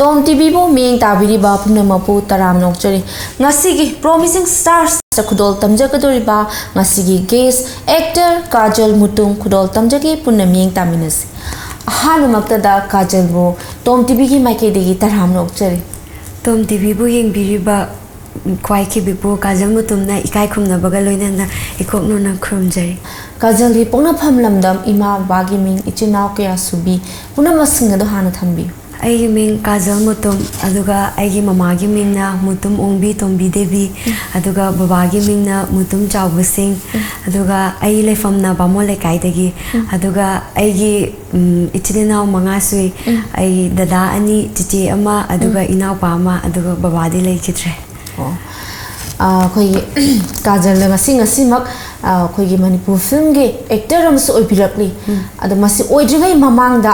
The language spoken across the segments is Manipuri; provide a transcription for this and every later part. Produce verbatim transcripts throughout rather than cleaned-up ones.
ꯇꯣꯝ ꯇꯤꯚꯤꯕꯨ ꯃꯤꯠꯌꯦꯡ ꯇꯥꯕꯤꯔꯤꯕ ꯄꯨꯝꯅꯃꯛꯄꯨ ꯇꯔꯥꯝꯅ ꯑꯣꯛꯆꯔꯤ꯫ ꯉꯁꯤꯒꯤ Promising Stars ꯈꯨꯗꯣꯜ ꯇꯝꯖꯒꯗꯧꯔꯤꯕ ꯉꯁꯤꯒꯤ guest actor ꯀꯥꯖꯜ ꯃꯨꯇꯨꯝ ꯈꯨꯗꯣꯜ ꯇꯝꯖꯒꯦ, ꯄꯨꯟꯅ ꯃꯤꯠꯌꯦꯡ ꯇꯥꯃꯤꯟꯅꯁꯤ꯫ ꯑꯍꯥꯟꯕꯃꯛꯇꯗ ꯀꯥꯖꯜꯕꯨ ꯇꯣꯝ ꯇꯤꯚꯤꯒꯤ ꯃꯥꯏꯀꯩꯗꯒꯤ ꯇꯔꯥꯝꯅ ꯑꯣꯛꯆꯔꯤ꯫ ꯇꯣꯝ ꯇꯤꯚꯤꯕꯨ ꯌꯦꯡꯕꯤꯔꯤꯕ ꯈ꯭ꯋꯥꯏꯈꯤꯕꯤꯄꯨ ꯀꯥꯖꯜ ꯃꯨꯇꯨꯝꯅ ꯏꯀꯥꯏ ꯈꯨꯝꯅꯕꯒ ꯂꯣꯏꯅꯅ ꯏꯀꯣꯛ ꯅꯧꯅ ꯈꯨꯔꯨꯝꯖꯔꯤ꯫ ꯀꯥꯖꯜꯒꯤ ꯄꯣꯛꯅꯐꯝ ꯂꯝꯗꯝ, ꯏꯃꯥ ꯕꯕꯥꯒꯤ ꯃꯤꯡ, ꯏꯆꯤꯟ ꯏꯅꯥꯎ ꯀꯌꯥ ꯁꯨꯕꯤ, ꯄꯨꯝꯅꯃꯛꯁꯤꯡ ꯑꯗꯨ ꯍꯥꯟꯅ ꯊꯝꯕꯤꯌꯨ꯫ ꯑꯩꯒꯤ ꯃꯤꯡ ꯀꯥꯖꯜ ꯃꯨꯇꯨꯝ, ꯑꯗꯨꯒ ꯑꯩꯒꯤ ꯃꯃꯥꯒꯤ ꯃꯤꯡꯅ ꯃꯨꯇꯨꯝ ꯑꯣꯡꯕꯤ ꯇꯣꯝꯕꯤ ꯗꯦꯕꯤ, ꯑꯗꯨꯒ ꯕꯕꯥꯒꯤ ꯃꯤꯡꯅ ꯃꯨꯇꯨꯝ ꯆꯥꯎꯕ ꯁꯤꯡ, ꯑꯗꯨꯒ ꯑꯩ ꯂꯩꯐꯝꯅ ꯕꯥꯃꯣꯟ ꯂꯩꯀꯥꯏꯗꯒꯤ, ꯑꯗꯨꯒ ꯑꯩꯒꯤ, ꯎꯝ, ꯏꯆꯤꯟ ꯏꯅꯥꯎ ꯃꯉꯥ ꯁꯨꯏ꯫ ꯑꯩ ꯗꯗꯥ ꯑꯅꯤ, ꯆꯤꯆꯦ ꯑꯃ, ꯑꯗꯨꯒ ꯏꯅꯥꯎꯄꯥ ꯑꯃ, ꯑꯗꯨꯒ ꯕꯕꯥꯗꯤ ꯂꯩꯈꯤꯗ꯭ꯔꯦ꯫ ꯑꯣ꯫ ꯑꯥ, ꯑꯩꯈꯣꯏꯒꯤ ꯀꯥꯖꯜꯅ ꯉꯁꯤ, ꯉꯁꯤꯃꯛ, ꯑꯥ, ꯑꯩꯈꯣꯏꯒꯤ ꯃꯅꯤꯄꯨꯔ ꯐꯤꯂꯝꯒꯤ actor ꯑꯃꯁꯨ ꯑꯣꯏꯕꯤꯔꯛꯂꯤ꯫ ꯑꯗꯣ ꯃꯁꯤ ꯑꯣꯏꯗ꯭ꯔꯤꯉꯩ ꯃꯃꯥꯡꯗ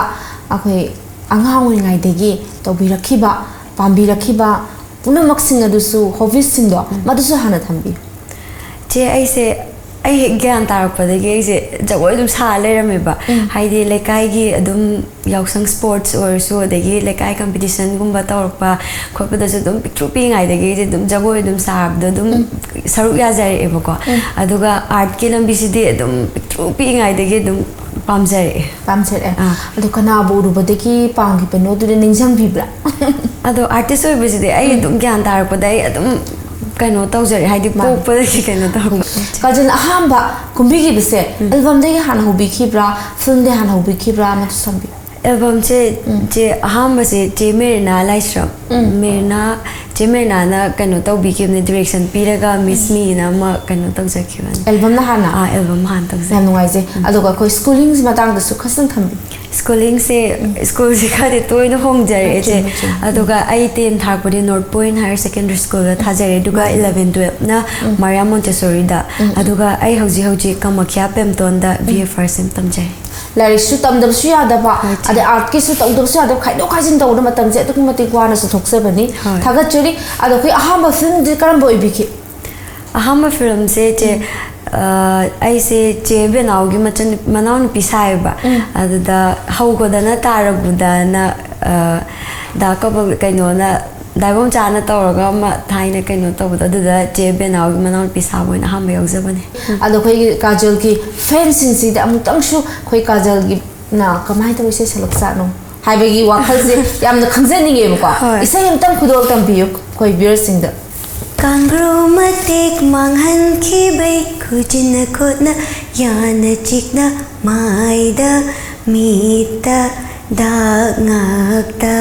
ꯑꯩꯈꯣꯏ ꯑꯉꯥꯡ ꯑꯣꯏꯔꯤꯉꯩꯗꯒꯤ ꯇꯧꯕꯤꯔꯛꯈꯤꯕ, ꯄꯥꯝꯕꯤꯔꯛꯈꯤꯕ ꯄꯨꯝꯅꯃꯛꯁꯤꯡ ꯑꯗꯨꯁꯨ, hobbiesꯁꯤꯡꯗꯣ, ꯃꯗꯨꯁꯨ ꯍꯥꯟꯅ ꯊꯝꯕꯤꯌꯨ꯫ ꯆꯦ, ꯑꯩꯁꯦ, ꯑꯩ ꯍꯦꯛ ꯒ꯭ꯌꯥꯟ ꯇꯥꯔꯛꯄꯗꯒꯤ ꯑꯩꯁꯦ ꯖꯒꯣꯏ ꯑꯗꯨꯝ ꯁꯥ ꯂꯩꯔꯝꯃꯦꯕ꯫ ꯍꯥꯏꯗꯤ ꯂꯩꯀꯥꯏꯒꯤ ꯑꯗꯨꯝ ꯌꯥꯎꯁꯪ sports ꯑꯣꯏꯔꯁꯨ, ꯑꯗꯒꯤ ꯂꯩꯀꯥꯏ competitionꯒꯨꯝꯕ ꯇꯧꯔꯛꯄ ꯈꯣꯠꯄꯗꯁꯨ ꯑꯗꯨꯝ ꯄꯤꯛꯇ꯭ꯔꯨ ꯄꯤꯛꯏꯉꯩꯗꯒꯤ ꯑꯩꯁꯦ ꯑꯗꯨꯝ ꯖꯒꯣꯏ ꯑꯗꯨꯝ ꯁꯥꯕꯗꯣ ꯑꯗꯨꯝ ꯁꯔꯨꯛ ꯌꯥꯖꯔꯛꯑꯦꯕꯀꯣ꯫ ꯑꯗꯨꯒ artꯀꯤ ꯂꯝꯕꯤꯁꯤꯗꯤ ꯑꯗꯨꯝ ꯄꯤꯛꯇ꯭ꯔꯨ ꯄꯤꯛꯏꯉꯩꯗꯒꯤ ꯑꯗꯨꯝ ꯄꯥꯝꯖꯔꯛꯑꯦ꯫ ꯄꯥꯝꯖꯔꯛꯑꯦ꯫ ꯑꯥ꯫ ꯑꯗꯣ ꯀꯅꯥꯕꯨ ꯎꯔꯨꯕꯗꯒꯤ ꯄꯥꯝꯈꯤꯕꯅꯣ ꯑꯗꯨꯗꯤ ꯅꯤꯡꯁꯤꯡꯕꯤꯕ꯭ꯔꯥ? ꯑꯗꯣ artist ꯑꯣꯏꯕꯁꯤꯗꯤ ꯑꯩ ꯑꯗꯨꯝ ꯒ꯭ꯌꯥꯟ ꯇꯥꯔꯛꯄꯗ ꯑꯩ ꯑꯗꯨꯝ ꯀꯩꯅꯣ ꯇꯧꯖꯔꯛꯑꯦ, ꯍꯥꯏꯗꯤ ꯃꯥꯅꯦ꯫ ꯄꯣꯛꯄꯗꯒꯤ ꯀꯩꯅꯣ ꯇꯧꯔꯛꯄ꯫ ꯀꯥꯖꯜ ꯑꯍꯥꯟꯕ ꯀꯨꯝꯕꯤꯈꯤꯕꯁꯦ albumꯗꯒꯤ ꯍꯥꯟꯅ ꯍꯧꯕꯤꯈꯤꯕ꯭ꯔꯥ, filmꯗꯒꯤ ꯍꯥꯟꯅ ꯍꯧꯕꯤꯈꯤꯕ꯭ꯔꯥ, ꯑꯃꯁꯨ ꯊꯝꯕꯤꯌꯨ꯫ Albumꯁꯦ ꯆꯦ, ꯑꯍꯥꯟꯕꯁꯦ ꯆꯦ ꯃꯦꯔꯤꯅꯥ ꯂꯥꯏꯁ꯭ꯔꯝ꯫ ꯃꯦꯔꯤꯅꯥ, ꯆꯦ ꯃꯦꯔꯤꯅꯥꯅ ꯀꯩꯅꯣ ꯇꯧꯕꯤꯈꯤꯕꯅꯦ, direction ꯄꯤꯔꯒ Miss Meꯅ ꯑꯃ ꯀꯩꯅꯣ ꯇꯧꯖꯈꯤꯕꯅꯦ꯫ Albumꯅ ꯍꯥꯟꯅ? ꯑꯥ, album ꯍꯥꯟꯅ ꯇꯧꯖꯩ꯫ ꯌꯥꯝ ꯅꯨꯡꯉꯥꯏꯖꯩ꯫ ꯑꯗꯨꯒ ꯑꯩꯈꯣꯏ schoolingꯒꯤ ꯃꯇꯥꯡꯗꯁꯨ ꯈꯖꯤꯛꯇꯪ ꯊꯝꯕꯤꯌꯨ꯫ Schoolingꯁꯦ, schoolꯁꯦ ꯈꯔꯗꯤ ꯇꯣꯏꯅ ꯍꯣꯡꯖꯔꯛꯑꯦ, ꯆꯦ꯫ ꯆꯨꯝꯃꯦ, ꯆꯨꯝꯃꯦ꯫ ꯑꯗꯨꯒ ꯑꯩ ten ꯊꯥꯔꯛꯄꯗꯤ North Point Higher Secondary Schoolꯗ ꯊꯥꯖꯔꯦ, ꯑꯗꯨꯒ eleven twelveꯅ ꯃꯥꯔꯤꯌꯥ ꯃꯣꯟꯇꯦꯁꯣꯔꯤꯗ꯫ ꯑꯗꯨꯒ ꯑꯩ ꯍꯧꯖꯤꯛ ꯍꯧꯖꯤꯛ Kamakhya ꯄꯦꯝꯇꯣꯟꯗ B A first sem ꯇꯝꯖꯩ꯫ ꯂꯥꯏꯔꯤꯛꯁꯨ ꯇꯝꯗꯕꯁꯨ ꯌꯥꯗꯕ, ꯍꯣꯏ, ꯆꯦ꯫ ꯑꯗꯩ artꯀꯤꯁꯨ ꯇꯧꯗꯕꯁꯨ ꯌꯥꯗꯕ, ꯈꯥꯏꯗꯣꯛ ꯈꯥꯏꯖꯤꯟ ꯇꯧꯕꯗ ꯃꯇꯝꯁꯦ ꯑꯗꯨꯛꯀꯤ ꯃꯇꯤꯛ ꯋꯥꯅꯁꯨ ꯊꯣꯛꯆꯕꯅꯤ꯫ ꯍꯣꯏ꯫ ꯊꯥꯒꯠꯆꯔꯤ꯫ ꯑꯗꯣ ꯑꯩꯈꯣꯏ ꯑꯍꯥꯟꯕ filmꯗꯤ ꯀꯔꯝꯕ ꯑꯣꯏꯕꯤꯈꯤ? ꯑꯍꯥꯟꯕ filmꯁꯦ ꯆꯦ, ꯑ, ꯑꯩꯁꯦ ꯆꯦ ꯕꯦꯅꯥꯎꯒꯤ ꯃꯆꯟ-, ꯃꯅꯥꯎꯅꯨꯄꯤ ꯁꯥꯏꯌꯦꯕ꯫ ꯑꯗꯨꯗ "ꯍꯧꯒꯗꯅ ꯇꯥꯔꯕꯗꯅ", ꯑ, ꯗꯥ ꯀꯃꯜ ꯀꯩꯅꯣꯅ ꯗꯥꯏꯕꯣꯝ ꯆꯥꯅ ꯇꯧꯔꯒ ꯑꯃ ꯊꯥꯏꯅ ꯀꯩꯅꯣ ꯇꯧꯕꯗꯣ, ꯑꯗꯨꯗ ꯆꯦ ꯕꯦꯅꯥꯎꯒꯤ ꯃꯅꯥꯎꯅꯨꯄꯤ ꯁꯥꯕ ꯑꯣꯏꯅ ꯑꯍꯥꯟꯕ ꯌꯥꯎꯖꯕꯅꯦ꯫ ꯑꯗꯣ ꯑꯩꯈꯣꯏꯒꯤ ꯀꯥꯖꯜꯒꯤ ꯐꯦꯟꯁꯤꯡꯁꯤꯗ ꯑꯃꯨꯛꯇꯪꯁꯨ ꯑꯩꯈꯣꯏ ꯀꯥꯖꯜꯒꯤꯅ ꯀꯃꯥꯏꯅ ꯇꯧꯕ ꯏꯁꯩ ꯁꯛꯂꯛꯆꯥꯠꯅꯣ ꯍꯥꯏꯕꯒꯤ ꯋꯥꯈꯜꯁꯦ ꯌꯥꯝꯅ ꯈꯪꯖꯅꯤꯡꯉꯦꯕꯀꯣ꯫ ꯍꯣꯏ꯫ ꯏꯁꯩ ꯑꯃꯇꯪ ꯈꯨꯗꯣꯜ ꯇꯝꯕꯤꯌꯨ ꯑꯩꯈꯣꯏ ꯚ꯭ꯌꯨꯋꯔꯁꯤꯡꯗ꯫ ꯀꯥꯡꯒ꯭ꯔꯨ ꯃꯇꯦꯛ ꯃꯥꯡꯍꯟꯈꯤꯕꯩ ꯈꯨꯖꯤꯟꯅ ꯈꯨꯠꯅ ꯌꯥꯅ ꯆꯤꯛꯅ ꯃꯥꯏꯗ ꯃꯤꯠꯇ ꯗꯥꯛ ꯉꯥꯛꯇ꯫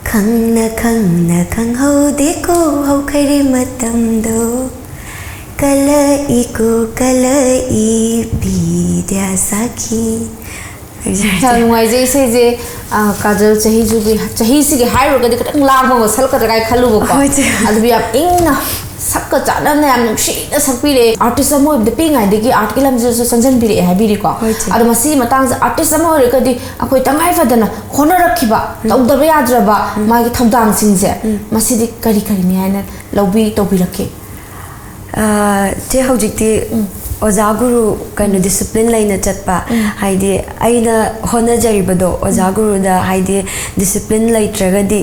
ꯈꯪꯅ ꯈꯪꯅ ꯈꯪꯍꯧꯗꯦꯀꯣ ꯍꯧꯈꯔꯦ ꯃꯇꯝꯗꯣ꯫ ꯀꯂꯛꯏꯀꯣ ꯀꯂꯛꯏ ꯄꯤꯗ꯭ꯌꯥ ꯁꯥꯈꯤ꯫ ꯌꯥꯝ ꯅꯨꯡꯉꯥꯏꯖꯩ ꯏꯁꯩꯁꯦ꯫ ꯑ, ꯀꯥꯖꯜ ꯆꯍꯤꯁꯤꯒꯤ ꯆꯍꯤꯁꯤꯒꯤ ꯍꯥꯏꯔꯨꯔꯒꯗꯤ ꯈꯤꯇꯪ ꯂꯥꯡꯕ ꯑꯃ ꯁꯛꯂꯛꯀꯗ꯭ꯔꯥ ꯀꯥꯏ ꯈꯜꯂꯨꯕꯀꯣ꯫ ꯍꯣꯏ, ꯆꯦ꯫ ꯑꯗꯨꯕꯨ ꯌꯥꯝ ꯏꯪꯅ ꯁꯛꯀ ꯆꯥꯟꯅꯅ ꯌꯥꯝ ꯅꯨꯡꯁꯤꯅ ꯁꯛꯄꯤꯔꯛꯑꯦ꯫ ꯑꯥꯔꯇꯤꯁ ꯑꯃ ꯑꯣꯏꯕꯗ ꯄꯤꯛꯏꯉꯩꯗꯒꯤ ꯑꯥꯔꯠꯀꯤ ꯂꯝꯁꯤꯗꯁꯨ ꯆꯪꯁꯤꯟꯕꯤꯔꯛꯑꯦ ꯍꯥꯏꯕꯤꯔꯤꯀꯣ꯫ ꯍꯣꯏ, ꯆꯦ꯫ ꯑꯗꯣ ꯃꯁꯤꯒꯤ ꯃꯇꯥꯡꯁꯦ ꯑꯥꯔꯇꯤꯁ ꯑꯃ ꯑꯣꯏꯔꯒꯗꯤ ꯑꯩꯈꯣꯏ ꯇꯉꯥꯏ ꯐꯗꯅ ꯍꯣꯠꯅꯔꯛꯈꯤꯕ, ꯇꯧꯗꯕ ꯌꯥꯗ꯭ꯔꯕ ꯃꯥꯒꯤ ꯊꯧꯗꯥꯡꯁꯤꯡꯁꯦ ꯃꯁꯤꯗꯤ ꯀꯔꯤ ꯀꯔꯤꯅꯤ ꯍꯥꯏꯅ ꯂꯧꯕꯤ ꯇꯧꯕꯤꯔꯛꯀꯦ? ꯑ, ꯆꯦ, ꯍꯧꯖꯤꯛꯇꯤ ꯑꯣꯖꯥ ꯒꯨꯔꯨ ꯀꯩꯅꯣ ꯗꯤꯁꯤꯄ꯭ꯂꯤꯟ ꯂꯩꯅ ꯆꯠꯄ, ꯍꯥꯏꯗꯤ ꯑꯩꯅ ꯍꯣꯠꯅꯖꯔꯤꯕꯗꯣ ꯑꯣꯖꯥ ꯒꯨꯔꯨꯗ ꯍꯥꯏꯗꯤ ꯗꯤꯁꯤꯄ꯭ꯂꯤꯟ ꯂꯩꯇ꯭ꯔꯒꯗꯤ,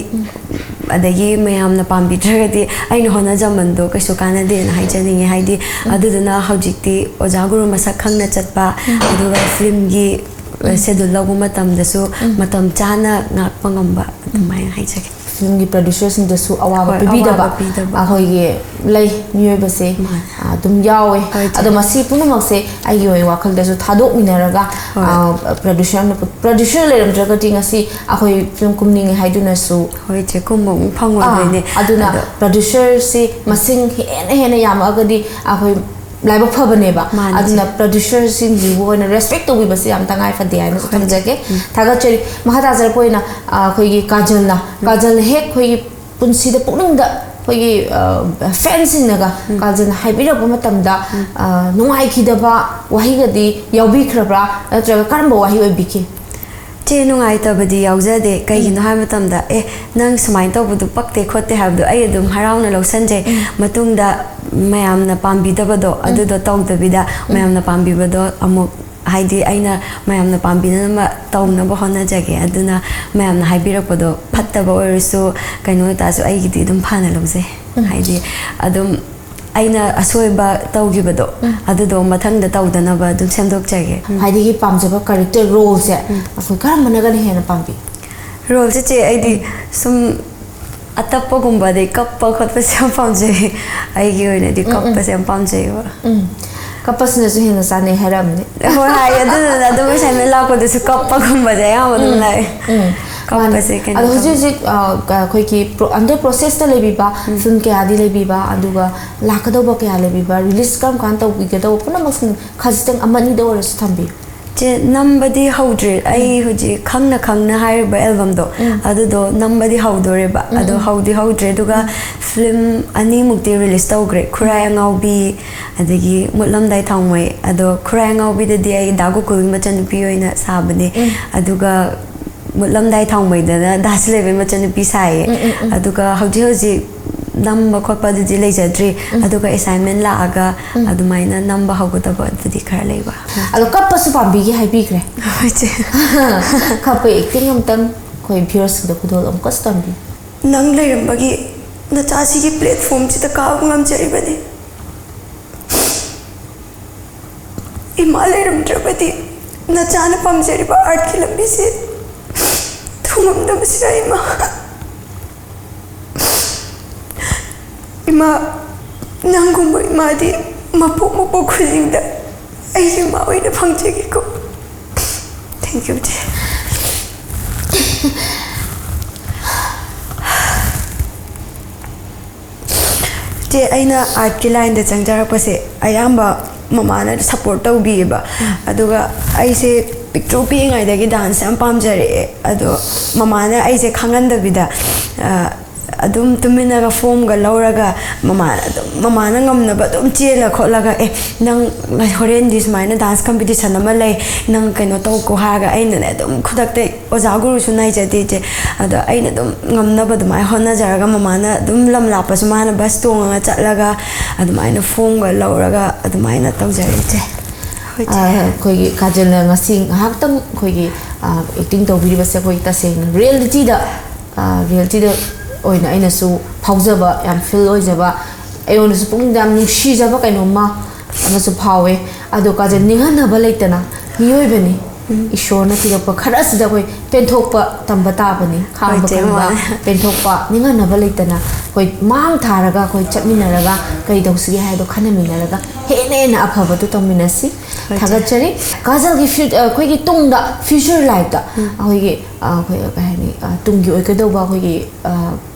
ꯑꯗꯒꯤ ꯃꯌꯥꯝꯅ ꯄꯥꯝꯕꯤꯗ꯭ꯔꯒꯗꯤ ꯑꯩꯅ ꯍꯣꯠꯅꯖꯃꯟꯗꯣ ꯀꯩꯁꯨ ꯀꯥꯟꯅꯗꯦꯅ ꯍꯥꯏꯖꯅꯤꯡꯉꯤ꯫ ꯍꯥꯏꯗꯤ ꯑꯗꯨꯗꯨꯅ ꯍꯧꯖꯤꯛꯇꯤ ꯑꯣꯖꯥ ꯒꯨꯔꯨ ꯃꯁꯛ ꯈꯪꯅ ꯆꯠꯄ, ꯑꯗꯨꯒ ꯐꯤꯂꯝꯒꯤ ꯁꯦꯗꯨꯜ ꯂꯧꯕ ꯃꯇꯝꯗꯁꯨ ꯃꯇꯝ ꯆꯥꯅ ꯉꯥꯛꯄ ꯉꯝꯕ, ꯑꯗꯨꯃꯥꯏꯅ ꯍꯥꯏꯖꯒꯦ꯫ ꯐꯤꯂꯝꯒꯤ ꯄ꯭ꯔꯗ꯭ꯌꯨꯁꯔꯁꯤꯡꯗꯁꯨ ꯑꯋꯥꯕ ꯍꯣꯏ, ꯄꯤꯕꯤꯗꯕ ꯑꯋꯥꯕ ꯄꯤꯗꯕ꯫ ꯑꯩꯈꯣꯏꯒꯤ ꯂꯩ, ꯃꯤꯑꯣꯏꯕꯁꯦ ꯃꯥꯅꯦ꯫ ꯑꯗꯨꯝ ꯌꯥꯎꯋꯦ꯫ ꯍꯣꯏ, ꯆꯦ꯫ ꯑꯗꯣ ꯃꯁꯤ ꯄꯨꯝꯅꯃꯛꯁꯦ ꯑꯩꯒꯤ ꯑꯣꯏꯅ ꯋꯥꯈꯜꯗꯁꯨ ꯊꯥꯗꯣꯛꯃꯤꯟꯅꯔꯒ ꯍꯣꯏ꯫ ꯄ꯭ꯔꯗ꯭ꯌꯨꯁꯔ ꯄ꯭ꯔꯗ꯭ꯌꯨꯁꯔ ꯂꯩꯔꯝꯗ꯭ꯔꯒꯗꯤ ꯉꯁꯤ ꯑꯩꯈꯣꯏ ꯐꯤꯂꯝ ꯀꯨꯝꯅꯤꯡꯉꯦ ꯍꯥꯏꯗꯨꯅꯁꯨ ꯍꯣꯏ, ꯆꯦ, ꯀꯨꯝꯕ ꯑꯃꯨꯛ ꯐꯪꯉꯣꯏꯗꯣꯏꯅꯦ꯫ ꯑꯥ, ꯑꯗꯨꯅ ꯑꯗꯣ ꯄ꯭ꯔꯗ꯭ꯌꯨꯁꯔꯁꯤ ꯃꯁꯤꯡ ꯍꯦꯟꯅ ꯍꯦꯟꯅ ꯌꯥꯝꯃꯛꯑꯒꯗꯤ ꯑꯩꯈꯣꯏ ꯂꯥꯏꯕꯛ ꯐꯕꯅꯦꯕ꯫ ꯃꯥꯅꯦ, ꯆꯦ꯫ ꯑꯗꯨꯅ ꯄ꯭ꯔꯗ꯭ꯌꯨꯁꯔꯁꯤꯡꯁꯤꯕꯨ ꯑꯣꯏꯅ ꯔꯦꯁꯄꯦꯛ ꯇꯧꯕꯤꯕꯁꯦ ꯌꯥꯝ ꯇꯉꯥꯏ ꯐꯗꯦ ꯍꯥꯏꯅꯁꯨ ꯊꯝꯖꯒꯦ꯫ ꯊꯥꯒꯠꯆꯔꯤ꯫ ꯃꯈꯥ ꯇꯥꯖꯔꯛꯄ ꯑꯣꯏꯅ ꯑ, ꯑꯩꯈꯣꯏꯒꯤ ꯀꯥꯖꯜꯅ ꯀꯥꯖꯜꯅ ꯍꯦꯛ ꯑꯩꯈꯣꯏꯒꯤ ꯄꯨꯟꯁꯤꯗ ꯄꯨꯛꯅꯤꯡꯗ ꯑꯩꯈꯣꯏꯒꯤ ꯐꯦꯟꯁꯤꯡꯅꯒ ꯀꯥꯖꯜꯅ ꯍꯥꯏꯕꯤꯔꯛꯄ ꯃꯇꯝꯗ ꯑ, ꯅꯨꯡꯉꯥꯏꯈꯤꯗꯕ ꯋꯥꯍꯩꯒꯗꯤ ꯌꯥꯎꯕꯤꯈ꯭ꯔꯕ꯭ꯔꯥ? ꯅꯠꯇ꯭ꯔꯒ ꯀꯔꯝꯕ ꯋꯥꯍꯩ ꯑꯣꯏꯕꯤꯈꯤ? ꯆꯦ, ꯅꯨꯡꯉꯥꯏꯇꯕꯗꯤ ꯌꯥꯎꯖꯗꯦ꯫ ꯀꯩꯒꯤꯅꯣ ꯍꯥꯏꯕ ꯃꯇꯝꯗ, "ꯑꯦ, ꯅꯪ ꯁꯨꯃꯥꯏꯅ ꯇꯧꯕꯗꯨ ꯄꯛꯇꯦ ꯈꯣꯠꯇꯦ" ꯍꯥꯏꯕꯗꯣ ꯑꯩ ꯑꯗꯨꯝ ꯍꯔꯥꯎꯅ ꯂꯧꯁꯟꯖꯩ꯫ ꯃꯇꯨꯡꯗ ꯃꯌꯥꯝꯅ ꯄꯥꯝꯕꯤꯗꯕꯗꯣ ꯑꯗꯨꯗꯣ ꯇꯧꯗꯕꯤꯗ, ꯃꯌꯥꯝꯅ ꯄꯥꯝꯕꯤꯕꯗꯣ ꯑꯃꯨꯛ ꯍꯥꯏꯗꯤ ꯑꯩꯅ ꯃꯌꯥꯝꯅ ꯄꯥꯝꯕꯤꯅꯅꯕ ꯇꯧꯅꯕ ꯍꯣꯠꯅꯖꯒꯦ꯫ ꯑꯗꯨꯅ ꯃꯌꯥꯝꯅ ꯍꯥꯏꯕꯤꯔꯛꯄꯗꯣ ꯐꯠꯇꯕ ꯑꯣꯏꯔꯁꯨ ꯀꯩꯅꯣ ꯑꯣꯏꯇꯥꯔꯁꯨ ꯑꯩꯒꯤꯗꯤ ꯑꯗꯨꯝ ꯐꯅ ꯂꯧꯖꯩ꯫ ꯍꯥꯏꯗꯤ ꯑꯗꯨꯝ ꯑꯩꯅ ꯑꯁꯣꯏꯕ ꯇꯧꯈꯤꯕꯗꯣ ꯑꯗꯨꯗꯣ ꯃꯊꯪꯗ ꯇꯧꯗꯅꯕ ꯑꯗꯨꯝ ꯁꯦꯝꯗꯣꯛꯆꯒꯦ꯫ ꯈ꯭ꯋꯥꯏꯗꯒꯤ ꯄꯥꯝꯖꯕ ꯀꯦꯔꯦꯛꯇꯔ ꯔꯣꯜꯁꯦ ꯑꯩꯈꯣꯏ ꯀꯔꯝꯕꯅꯒꯅ ꯍꯦꯟꯅ ꯄꯥꯝꯕꯤ? ꯔꯣꯜꯁꯦ ꯆꯦ ꯑꯩꯗꯤ ꯁꯨꯝ ꯑꯇꯞꯄꯒꯨꯝꯕ ꯑꯗꯩ ꯀꯞꯄ ꯈꯣꯠꯄꯁꯦ ꯌꯥꯝ ꯄꯥꯝꯖꯩ꯫ ꯑꯩꯒꯤ ꯑꯣꯏꯅꯗꯤ ꯀꯞꯄꯁꯦ ꯌꯥꯝ ꯄꯥꯝꯖꯩꯌꯦꯕ꯫ ꯎꯝ꯫ ꯀꯞꯄꯁꯤꯅꯁꯨ ꯍꯦꯟꯅ ꯆꯥꯅꯩ ꯍꯥꯏꯔꯛꯑꯝꯅꯤ꯫ ꯍꯣꯏ ꯍꯥꯏ, ꯑꯗꯨꯗꯨꯅ ꯑꯗꯨꯝ ꯑꯦꯁꯥꯏꯟꯃꯦꯟ ꯂꯥꯛꯄꯗꯁꯨ ꯀꯞꯄꯒꯨꯝꯕꯁꯦ ꯑꯌꯥꯝꯕ ꯑꯗꯨꯝ ꯂꯥꯛꯑꯦ꯫ ꯀꯞꯄꯁꯦ ꯀꯩꯅꯣ ꯑꯗꯣ ꯍꯧꯖꯤꯛ ꯇꯧ- ꯍꯧꯖꯤꯛ ꯑ, ꯀ- ꯑꯩꯈꯣꯏꯒꯤ ꯄ꯭ꯔꯣ- under processꯇ ꯂꯩꯕꯤꯕ ꯐꯤꯂꯝ ꯀꯌꯥꯗꯤ ꯂꯩꯕꯤꯕ, ꯑꯗꯨꯒ ꯂꯥꯛꯀꯗꯧꯕ ꯀꯌꯥ ꯂꯩꯕꯤꯕ, ꯔꯤꯂꯤꯁ ꯀꯔꯝ ꯀꯥꯟꯗ ꯇꯧꯕꯤꯒꯗꯧꯕ ꯄꯨꯝꯅꯃꯛꯁꯤꯡ ꯈꯖꯤꯛꯇꯪ ꯑꯃ ꯑꯅꯤꯗ ꯑꯣꯏꯔꯁꯨ ꯊꯝꯕꯤꯌꯨ꯫ ꯆꯦ, ꯅꯝꯕꯗꯤ ꯍꯧꯗ꯭ꯔꯤ꯫ ꯑꯩ ꯍꯧꯖꯤꯛ ꯈꯪꯅ ꯈꯪꯅ ꯍꯥꯏꯔꯤꯕ ꯑꯦꯜꯕꯝꯗꯣ ꯑꯗꯨꯗꯣ ꯅꯝꯕꯗꯤ ꯍꯧꯗꯣꯔꯦꯕ꯫ ꯑꯗꯣ ꯍꯧꯗꯤ ꯍꯧꯗ꯭ꯔꯦ꯫ ꯑꯗꯨꯒ ꯐꯤꯂꯝ ꯑꯅꯤꯃꯨꯛꯇꯤ ꯔꯤꯂꯤꯁ ꯇꯧꯈ꯭ꯔꯦ, ꯈꯨꯔꯥꯏ ꯑꯉꯥꯎꯕꯤ ꯑꯗꯒꯤ ꯃꯨꯠꯂꯝꯗꯥꯏ ꯊꯥꯎꯃꯩ꯫ ꯑꯗꯣ ꯈꯨꯔꯥꯏ ꯑꯉꯥꯎꯕꯤꯗꯗꯤ ꯑꯩ ꯗꯥ ꯒꯣꯀꯨꯜꯒꯤ ꯃꯆꯟꯅꯨꯄꯤ ꯑꯣꯏꯅ ꯁꯥꯕꯅꯦ꯫ ꯑꯗꯨꯒ ꯃꯨꯠꯂꯝꯗꯥꯏ ꯊꯥꯎꯃꯩꯗꯅ ꯗꯥ ꯁꯤꯂꯩꯕꯒꯤ ꯃꯆꯟꯅꯨꯄꯤ ꯁꯥꯏꯌꯦ꯫ ꯑꯗꯨꯒ ꯍꯧꯖꯤꯛ ꯍꯧꯖꯤꯛ ꯅꯝꯕ ꯈꯣꯠꯄ ꯑꯗꯨꯗꯤ ꯂꯩꯖꯗ꯭ꯔꯤ꯫ ꯑꯗꯨꯒ ꯑꯦꯁꯥꯏꯟꯃꯦꯟ ꯂꯥꯛꯑꯒ ꯑꯗꯨꯃꯥꯏꯅ ꯅꯝꯕ ꯍꯧꯒꯗꯕ ꯑꯗꯨꯗꯤ ꯈꯔ ꯂꯩꯕ꯫ ꯑꯗꯣ ꯀꯞꯄꯁꯨ ꯄꯥꯝꯕꯤꯒꯦ ꯍꯥꯏꯕꯤꯈ꯭ꯔꯦ꯫ ꯍꯣꯏ ꯆꯦ꯫ ꯀꯞꯄ ꯑꯦꯛꯇꯤꯡ ꯑꯝꯇꯪ ꯑꯩꯈꯣꯏ ꯚ꯭ꯌꯨꯋꯔꯁꯤꯡꯗ ꯈꯨꯗꯣꯜ ꯑꯃꯨꯛꯀꯁꯨ ꯇꯝꯕꯤꯌꯨ꯫ ꯅꯪ ꯂꯩꯔꯝꯕꯒꯤ ꯅꯆꯥꯁꯤꯒꯤ ꯄ꯭ꯂꯦꯠꯐꯣꯝꯁꯤꯗ ꯀꯥꯕ ꯉꯝꯖꯔꯤꯕꯅꯤ꯫ ꯏꯃꯥ ꯂꯩꯔꯝꯗ꯭ꯔꯕꯗꯤ ꯅꯆꯥꯅ ꯄꯥꯝꯖꯔꯤꯕ ꯑꯥꯔꯠꯀꯤ ꯂꯝꯕꯤꯁꯦ ꯊꯨꯡꯉꯝꯗꯕꯁꯤꯔ ꯏꯃꯥ꯫ ꯏꯃꯥ, ꯅꯪꯒꯨꯝꯕ ꯏꯃꯥꯗꯤ ꯃꯄꯣꯛ ꯃꯄꯣꯛ ꯈꯨꯗꯤꯡꯗ ꯑꯩꯁꯨ ꯏꯃꯥ ꯑꯣꯏꯅ ꯐꯪꯖꯒꯦꯀꯣ꯫ Thank you ꯆꯦ꯫ ꯆꯦ, ꯑꯩꯅ ꯑꯥꯔꯠꯀꯤ ꯂꯥꯏꯟꯗ ꯆꯪꯖꯔꯛꯄꯁꯦ ꯑꯌꯥꯝꯕ ꯃꯃꯥꯅ ꯁꯞꯄꯣꯔꯠ ꯇꯧꯕꯤꯌꯦꯕ꯫ ꯑꯗꯨꯒ ꯑꯩꯁꯦ ꯄꯤꯛꯇ꯭ꯔꯨ ꯄꯤꯛꯏꯉꯩꯗꯒꯤ ꯗꯥꯟꯁ ꯌꯥꯝ ꯄꯥꯝꯖꯔꯛꯑꯦ꯫ ꯑꯗꯣ ꯃꯃꯥꯅ ꯑꯩꯁꯦ ꯈꯪꯍꯟꯗꯕꯤꯗ, ꯑ, ꯑꯗꯨꯝ ꯇꯨꯃꯤꯟꯅꯒ ꯐꯣꯝꯒ ꯂꯧꯔꯒ ꯃꯃꯥꯅ ꯑꯗꯨꯝ, ꯃꯃꯥꯅ ꯉꯝꯅꯕ ꯑꯗꯨꯝ ꯆꯦꯜꯂ ꯈꯣꯠꯂꯒ, "ꯑꯦ, ꯅꯪ ꯍꯣꯔꯦꯟꯗꯤ ꯁꯨꯃꯥꯏꯅ ꯗꯥꯟꯁ ꯀꯝꯄꯤꯇꯤꯁꯟ ꯑꯃ ꯂꯩ, ꯅꯪ ꯀꯩꯅꯣ ꯇꯧꯀꯣ" ꯍꯥꯏꯔꯒ ꯑꯩꯅꯅꯦ ꯑꯗꯨꯝ ꯈꯨꯗꯛꯇ, ꯑꯣꯖꯥ ꯒꯨꯔꯨꯁꯨ ꯅꯥꯏꯖꯗꯦ ꯏꯆꯦ꯫ ꯑꯗꯣ ꯑꯩꯅ ꯑꯗꯨꯝ ꯉꯝꯅꯕ ꯑꯗꯨꯃꯥꯏꯅ ꯍꯣꯠꯅꯖꯔꯒ ꯃꯃꯥꯅ ꯑꯗꯨꯝ ꯂꯝ ꯂꯥꯞꯄꯁꯨ ꯃꯥꯅ ꯕꯁ ꯇꯣꯡꯉꯒ ꯆꯠꯂꯒ ꯑꯗꯨꯃꯥꯏꯅ ꯐꯣꯝꯒ ꯂꯧꯔꯒ ꯑꯗꯨꯃꯥꯏꯅ ꯇꯧꯖꯔꯛꯑꯦ ꯏꯆꯦ꯫ ꯑꯩꯈꯣꯏꯒꯤ ꯀꯥꯖꯜꯅ ꯉꯁꯤ ꯉꯥꯏꯍꯥꯛꯇꯪ ꯑꯩꯈꯣꯏꯒꯤ ꯑꯦꯛꯇꯤꯡ ꯇꯧꯕꯤꯔꯤꯕꯁꯦ ꯑꯩꯈꯣꯏꯒꯤ ꯇꯁꯦꯡꯅ ꯔꯤꯌꯦꯂꯤꯇꯤꯗ, ꯔꯤꯌꯦꯂꯤꯇꯤꯗ ꯑꯣꯏꯅ ꯑꯩꯅꯁꯨ ꯐꯥꯎꯖꯕ, ꯌꯥꯝ ꯐꯤꯜ ꯑꯣꯏꯖꯕ, ꯑꯩꯉꯣꯟꯗꯁꯨ ꯄꯨꯛꯅꯤꯡꯗ ꯌꯥꯝ ꯅꯨꯡꯁꯤꯖꯕ ꯀꯩꯅꯣꯝꯃ ꯑꯃꯁꯨ ꯐꯥꯎꯋꯦ꯫ ꯑꯗꯣ ꯀꯥꯖꯜ, ꯅꯤꯡꯍꯟꯅꯕ ꯂꯩꯇꯅ, ꯃꯤꯑꯣꯏꯕꯅꯤ, ꯏꯁꯣꯔꯅ ꯄꯤꯔꯛꯄ ꯈꯔꯁꯤꯗ ꯑꯩꯈꯣꯏ ꯄꯦꯟꯊꯣꯛꯄ ꯇꯝꯕ ꯇꯥꯕꯅꯤ꯫ ꯈꯥꯡꯕ ꯍꯣꯏ, ꯆꯦ, ꯀꯟꯕ, ꯃꯥꯅꯦ꯫ ꯄꯦꯟꯊꯣꯛꯄ, ꯅꯤꯡꯍꯟꯅꯕ ꯂꯩꯇꯅ ꯑꯩꯈꯣꯏ ꯃꯥꯡ ꯊꯥꯔꯒ ꯑꯩꯈꯣꯏ ꯆꯠꯃꯤꯟꯅꯔꯒ ꯀꯔꯤ ꯇꯧꯁꯤꯒꯦ ꯍꯥꯏꯗꯣ ꯈꯟꯅꯃꯤꯟꯅꯔꯒ ꯍꯦꯟꯅ ꯍꯦꯟꯅ ꯑꯐꯕꯗꯨ ꯇꯧꯃꯤꯟꯅꯁꯤ꯫ ꯍꯣꯏ, ꯆꯦ꯫ ꯊꯥꯒꯠꯆꯔꯤ꯫ ꯀꯥꯖꯜꯒꯤ ꯐ꯭ꯌꯨ-, ꯑꯩꯈꯣꯏꯒꯤ ꯇꯨꯡꯗ, ꯐ꯭ꯌꯨꯆꯔ ꯂꯥꯏꯐꯇ ꯑꯩꯈꯣꯏꯒꯤ, ꯑ, ꯑꯩꯈꯣꯏ ꯀꯩ ꯍꯥꯏꯅꯤ, ꯑ, ꯇꯨꯡꯒꯤ ꯑꯣꯏꯒꯗꯧꯕ ꯑꯩꯈꯣꯏꯒꯤ, ꯑ,